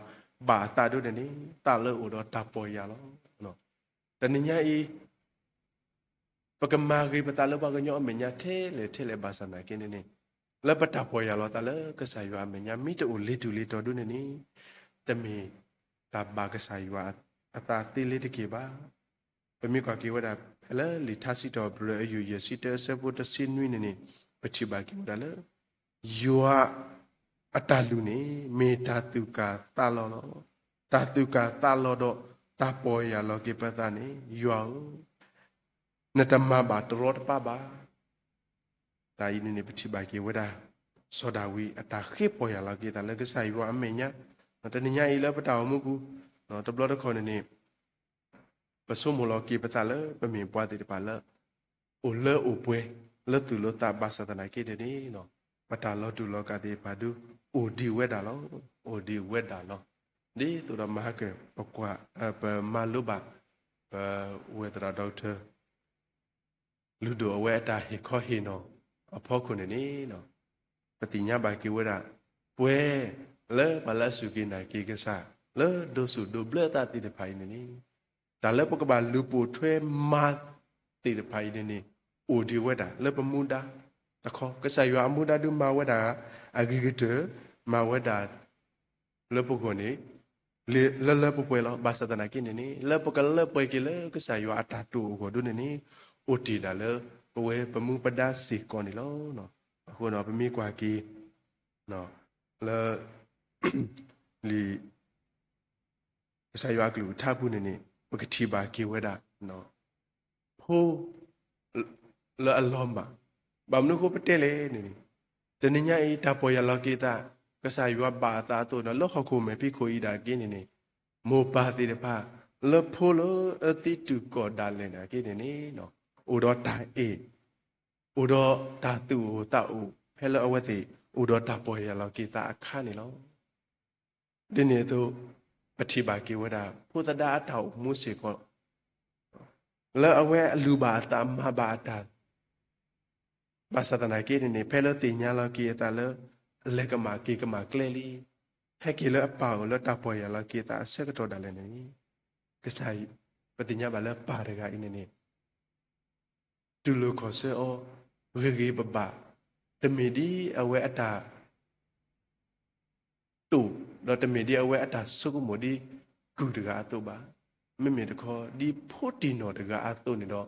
ဘၣ်အသးဒိၣ်န့ၣ်န့ၣ် သးလၢအိၣ်ဒီးတၢ်ပီၢ်ယၢ်လီၤ. တနံၤညါအံၤ ပကမၤဂ့ၤပသးလၢပှၤကညီအမဲာ်ညါထဲလဲၣ်ထဲလဲၣ်ဘၣ်ဆၣ်သနာ်က့န့ၣ်န့ၣ် လၢပတၢ်ပီၢ်ယၢ်လီၤသးလၢကစၢ်ယွၤအမဲာ်ညါ မ့ၢ်တအိၣ်လ့ၤတူၢ်လ့ၤတီၤဒိၣ်န့ၣ်န့ၣ် တမ့ၢ်တၢ်ဘၣ်ကစၢ်ယွၤအသးသ့လ့ၤတက့ၢ်ဘၣ်. ပမ့ၢ်ကွၢ်က့ၤဝဲဒၣ် ဖဲလၢလံာ်ထါစံးထီၣ်ပတြၢၤအယုၢ်ယဲၢ်ဆံတၢအဆၢဖိတဆံနွံန့ၣ်န့ၣ် ပထံၣ်ဘၣ်က့ၤဝဲဒၣ်လၢ ယွၤအတၢ်လုၢ်န့ၣ် မ့ၢ်တၢ်သူၣ်ကၢ်သးလီၤလီၤ. တၢ်သူၣ်ကၢ်သးလီၤဒီး တၢ်ပီၢ်ယၢ်လီၤက့ၤပသးန့ၣ် ယွၤဧၢ, နတမၤဘၣ်တရီတပါဘၣ်. တၢ်အံၤန့ၣ်န့ၣ် ပထံၣ်ဘၣ်က့ၤဝဲဒၣ် စီၤဒၤဝံးအတၢ်ဃ့ပီၢ်ယၢ်လီၤက့ၤသးလၢကစၢ်ယွၤအမဲာ်ညါ, တနံၤညါအံၤလၢပတၢ်အိၣ်မူပူၤ တဘျီတခီၣ်န့ၣ်န့ၣ် ပဆိကမိၣ်လီၤက့ၤပသးလၢပမ့ၢ်ပှၤသ့ၣ်တဖၣ်လၢ အိၣ်လၢအိၣ်ပှဲၤ လၢသူၣ်လၢသးဘၣ်ဆၣ်သနာ်က့န့ၣ်န့ၣ် ပတၢ်လီၤတူာ်လီၤကာ်သ့ၣ်တဖၣ်ဒု အိၣ်ဒံးဝဲဒၣ်လီၤ, အိၣ်ဒံးဝဲဒၣ်လီၤ. ဒ်သိးဒီးမဟါကၢၣ် ပကွၢ် ပမၤလိဘၣ် ပဝဲသရၣ်ဒီကထၢၣ် လုၢ်ဒိၣ်အဝဲအတၢ်ဟ့ၣ်ခီဟ့ၣ်နီၤအဖီခိၣ်န့ၣ်န့ၣ် ပသ့ၣ်ညါဘၣ်က့ၤဝဲဒၣ် ပှၤလၢအစူၢ်က့ၤနာ်က့ၤကစၢ် လၢဒိးစူၣ်ဒိးဘျၢသးသ့ၣ်တဖၣ်အံၤန့ၣ်န့ၣ် တၢ်လၢပကဘၣ်လူၤပိာ်ထွဲမၤသ့ၣ်တဖၣ်အံၤန့ၣ်န့ၣ် အိၣ်ဒံးဝဲဒၣ်လၢပမူဒါတခီ, ကစၢ်ယွၤအမူဒါဒုးမၤဝဲဒၣ် အဂ့ၤကတၢၢ် မၤဝဲဒၣ် လၢပဂီၢ်န့ၣ် လၢလၢပှဲၤပှဲၤလီၤ. ဘၣ်ဆၣ်သနာ်က့န့ၣ်န့ၣ် လၢပကလၢပှဲၤက့ၤလၢကစၢ်ယွၤအတၢ်တိာ်အဂီၢ်ဒ်န့ၣ်န့ၣ် အိၣ်တ့ၢ်ဒၣ်လၢ ပဝဲပမူပဒါစ့ၢ်ကီးန့ၣ်လီၤ. အဃိဒီးပမ့ၢ်ကွၢ်က့ၤ လၢ လံာ် ကစၢ်ယွၤအကလုၢ်ကထါပူၤန့ၣ်န့ၣ် ပကထံၣ်ဘၣ်က့ၤဝဲဒၣ် ဖိ လၢအလီၤမၢ်, ဘၣ်မနုၤအဃိပတဲလဲၣ်န့ၣ်န့ၣ် တနံၤညါအံၤ တၢ်ပီၢ်ယၢ်လီၤက့ၤသး ကစၢ်ယွၤဘၣ်အသးအသိးဒီး လၢဟီၣ်ခိၣ်မဲာ်ဖံးခိၣ်အံၤဒၣ်က့န့ၣ်န့ၣ် မိၢ်ပၢ်သ့ၣ်တဖၣ် လၢဖိလၢအသံတုၤကီၢ်ဒၣ်လဲာ်နာ်က့န့ၣ်န့ၣ် အိၣ်ဒီးတၢ်အဲၣ် အိၣ်ဒီးတၢ်သူၣ်အိၣ်သးအိၣ် ဖဲလၢအဝဲသ့ၣ် အိၣ်ဒီးတၢ်ပီၢ်ယၢ်လီၤက့ၤသးအခါန့ၣ်လီၤ. ဒ်န့ၣ်အသိး ပထံၣ်ဘၣ်က့ၤဝဲဒၣ် ဖိသဒါအတၢ်အိၣ်မူစ့ၢ်ကီး လၢအဝဲအလုၢ်ဘၣ်အသးမၤဘၣ်အတၢ် ဘၣ်ဆၣ်သနာ်က့န့ၣ်န့ၣ် ဖဲလၢသ့ၣ်ညါလီၤက့ၤအသးလၢ အလဲၤကမၣ်က့ၤကမၣ်ကျဲလံ, ဟဲက့ၤလၢအပၢ်အအိၣ်လၢတၢ်ပီၢ်ယၢ်လီၤက့ၤသးအဆၢကတီၢ်ဒၣ်လဲာ်န့ၣ် ကစၢ် ပသ့ၣ်ညါဘၣ်လၢပၢ်တဂၤအံၤန့ၣ်န့ၣ် တူၢ်လိာ်ခီၣ်ဆၢအီၤ ဂ့ၤဂ့ၤဘၣ်ဘၣ်, တမ့ၢ်ဒ်အဝဲအတၢ် တိာ်, ဒီးတမ့ၢ်ဒ်အဝဲအတၢ်ဆိကမိၣ်ဒ်ကုၢ်တဂၤအသိးဘၣ်. မ့မ့ၢ်တခီ ဒ်ဖိတံၢ်နီၢ်တဂၤအသိးန့ၣ်ဒီး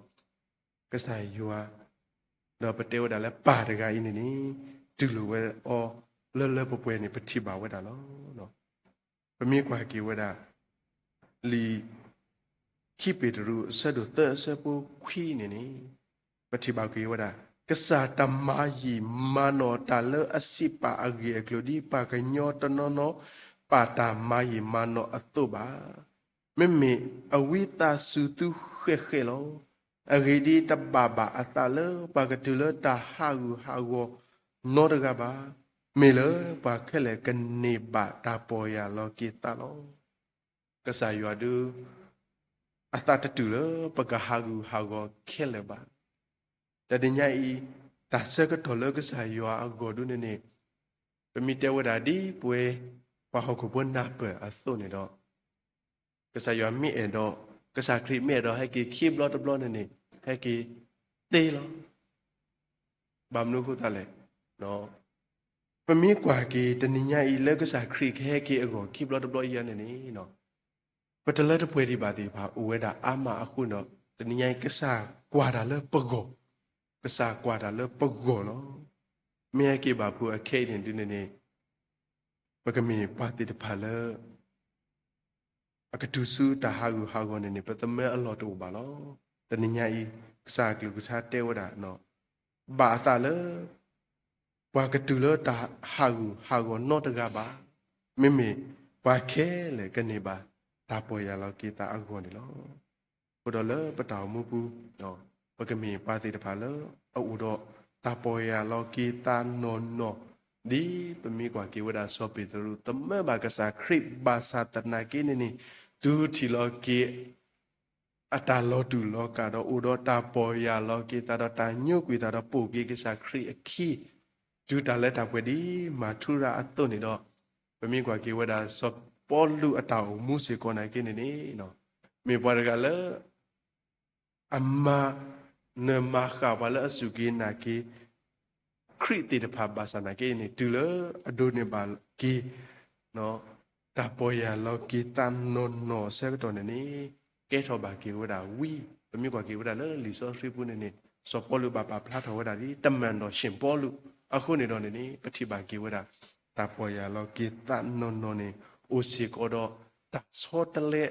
ကစၢ်ယွၤ ဒီးပတဲဝဲဒၣ်လၢပၢ်တဂၤအံၤန့ၣ်န့ၣ် တူၢ်လိာ်ဝဲအီၤလၢလၢပှဲၤပှဲၤန့ၣ် ပထံၣ်ဘၣ်ဝဲဒၣ်လီၤ. ပမ့ၢ်ကွၢ်က့ၤဝဲဒၣ် လံာ် ခံပ့းတရူး အဆၢဒိၣ်သၢ အဆၢဖိခွံန့ၣ်န့ၣ် ပထံၣ်ဘၣ်က့ၤဝဲဒၣ် ကစၢ်တမၤယံာ်မၤနီၢ်တၢ်လၢအစံးပာ်အဂ့ၢ်အကျိၤ ဒ်ပှၤကညီတနီၤနီၤ ပာ်တၢ်မၤယံာ်မၤနီၢ်အသိးဘၣ်. မ့မ့ၢ်အဝံသးစူၤသုဃဲးဃဲးလီၤ. အဂ့ၢ်ဒ်အံၤတဘၣ်ဘၣ်အသးလၢပှၤကတုၤလၢတၢ်ဟးဂူာ်ဟးဂီၤနီတဂၤဘၣ်. မ့ၢ်လၢပှၤခဲလၢာ်ကန့ၢ်ဘၣ်တၢ်ပီၢ်ယၢ်လီၤက့ၤသးလီၤ. ကစၢ်ယွၤဒုး အသးတတူၢ်လၢပကဟးဂူာ်ဟးဂီၤခဲလၢာ်ဘၣ်. တနံၤညါအံၤ တၢ်ဆၢကတီၢ်လၢကစၢ်ယွၤအဂီၢ်ဒုးန့ၣ်န့ၣ် ပမ့ၢ်တဲဝဲဒၣ်ဒ်ပဝဲ ပှၤဟီၣ်ခိၣ်ဖိနၢ်ပၢၢ်အသိးန့ၣ်ဒီး ကစၢ်ယွၤမ့ၢ်အဲၣ်ဒိး ကစၢ်ခရံာ်မ့ၢ်အဲၣ်ဒိးဟဲက့ၤခံဘျီတဘျီန့ၣ်န့ၣ် ဟဲက့ၤသ့လီၤ. ဘၣ်မနုၤအဃိသတးလဲၣ်, ပမ့ၢ်ကွၢ်က့ၤတနံၤညါအံၤလၢကစၢ်ခရံာ်ကဟဲက့ၤအဂီၢ်ခံဘျီတဘျီအံၤန့ၣ်န့ၣ် ပတလၢတပှဲၤဒံးဘၣ်သ့ၣ်တဖၣ် အိၣ်ဝဲဒၣ်အါမးအဃိန့ၣ်ဒီး တနံၤညါအံၤ ကစၢ်ကွၢ်တၢ်လၢပဂီၢ်, ကစၢ်ကွၢ်တၢ်လၢပဂီၢ်လီၤ. မ့ၢ်ဟဲက့ၤဘၣ်ဖုးအခဲအံၤန့ၣ်ဒုးန့ၣ်န့ၣ် ပကမ့ၢ်ပှၤသ့ၣ်တဖၣ်လၢ အကတုၤဆူတၢ်ဟးဂူာ်ဟးဂီၤန့ၣ်န့ၣ် ပသမၢအလီၢ်တအိၣ်ဘၣ်လီၤ. တနံၤညါအံၤ ကစၢ်အကလုၢ်ကထါတဲဝဲဒၣ် ဘၣ်အသးလၢ ပှၤကတုၤလၢတၢ်ဟးဂူာ်ဟးဂီၤနီတဂၤဘၣ်. မ့မ့ၢ်ပှၤခဲလၢာ်ကန့ၢ်ဘၣ်တၢ်ပီၢ်ယၢ်လီၤက့ၤသးအဂီၢ်န့ၣ်လီၤ. အဃိဒီးလၢပတၢ်အိၣ်မူပူၤ ပကမ့ၢ်ပှၤသ့ၣ်တဖၣ်လၢအအိၣ်ဒီးတၢ်ပီၢ်ယၢ်လီၤက့ၤသးနီၢ်နီၢ်, ဒ်ပမ့ၢ်ကွၢ်က့ၤဝဲဒၣ်စီၤပ့းတရူးသမၢဘၣ်ကစၢ်ခရံာ်ဘၣ်ဆၣ်သနာ်က့န့ၣ်န့ၣ် တုၤထံၣ်လီၤက့ၤ အတၢ်လီၤတူာ်လီၤကာ်ဒီးအိၣ်ဒီးတၢ်ပီၢ်ယၢ်လီၤက့ၤသးဒီးတၢ်ညိကွံာ်သးဒီး ပိာ်က့ၤကစၢ်ခရံာ်အခံ တုၤတၢ်လၢတၢ်ပှဲၤဒ်မၤထူရၤအသိးန့ၣ်ဒီး ပမ့ၢ်ကွၢ်က့ၤဝဲဒၣ်စီၤပီလူးအတၢ်အိၣ်မူစ့ၢ်ကီးနာ်က့န့ၣ်န့ၣ် မ့ၢ်ပှၤတဂၤလၢ အမၤနၢၤမၤဃၣ်ပှၤလၢအစူၢ်က့ၤနာ်က့ၤ ခရံာ်သ့ၣ်တဖၣ်ဘၣ်ဆၣ်နာ်က့န့ၣ် တုၤလၢအဒိးန့ၢ်ဘၣ်က့ၤ တၢ်ပီၢ်ယၢ်လီၤက့ၤသးနီၢ်နီၢ်အဆၢကတီၢ်န့ၣ်န့ၣ် ကဲထီၣ်ဘၣ်က့ၤဝဲဒၣ်ဝံ ပမ့ၢ်ကွၢ်က့ၤဝဲဒၣ်လၢလံာ်စီဆှံပူၤန့ၣ်န့ၣ် စီၤပီလူးဘၣ်ပာ်ဖျါထီၣ်ဝဲဒၣ်ဒ် တမၢၣ်ဒီးၡ့ၣ်ပီလူး အဃိန့ၣ်ဒီးန့ၣ်န့ၣ် ပထံၣ်ဘၣ်က့ၤဝဲဒၣ် တၢ်ပီၢ်ယၢ်လီၤက့ၤသးနီၢ်နီၢ်န့ၣ် အိၣ်စ့ၢ်ကီးဒီး တၢ်ဆီတလဲ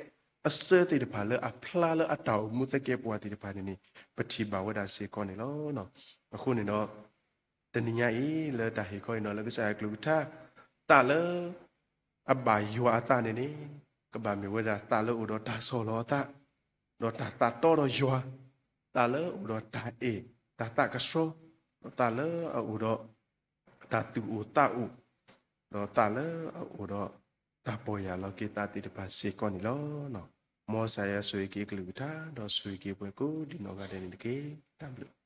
အစၢသ့ၣ်တဖၣ်လၢအဖျါလၢ အတၢ်အိၣ်မူသကဲးပဝးသ့ၣ်တဖၣ်န့ၣ်န့ၣ် ပထံၣ်ဘၣ်ဝဲဒၣ်စ့ၢ်ကီးန့ၣ်လီၤ. အဃိန့ၣ်ဒီး တနံၤညါအံၤ လၢတၢ်ဟ့ၣ်ခီအံၤနီၤ လၢကစၢ်ယွၤကလုၢ်ကထါ သးလၢ အဘၣ်ယွၤအသးန့ၣ်န့ၣ် ကဘၣ်မ့ၢ်ဝဲဒၣ်သးလၢအိၣ်ဒီးတၢ်ဆီၣ်လီၤအသး, ဒီးတၢ်သးတီဒီးယွၤ, သးလၢအိၣ်ဒီးတၢ်အဲၣ်, တၢ်သးကဆှီ, ဒီးသးလၢအအိၣ်ဒီး တၢ်သူၣ်အိၣ်သးအိၣ်, ဒီးသးလၢအအိၣ်ဒီး တၢ်ပီၢ်ယၢ်လီၤက့ၤသးသ့ၣ်တဖၣ်စ့ၢ်ကီးန့ၣ်လီၤ. မ်ကစၢ်ယွၤဆိၣ်ဂ့ၤက့ၤအကလုၢ်ကထါ ဒီးဆိၣ်ဂ့ၤက့ၤပှၤကိးဒံနီၢ်ဂၤဒဲးန့ၣ်တက့ၢ်. တၢ်ဘျုး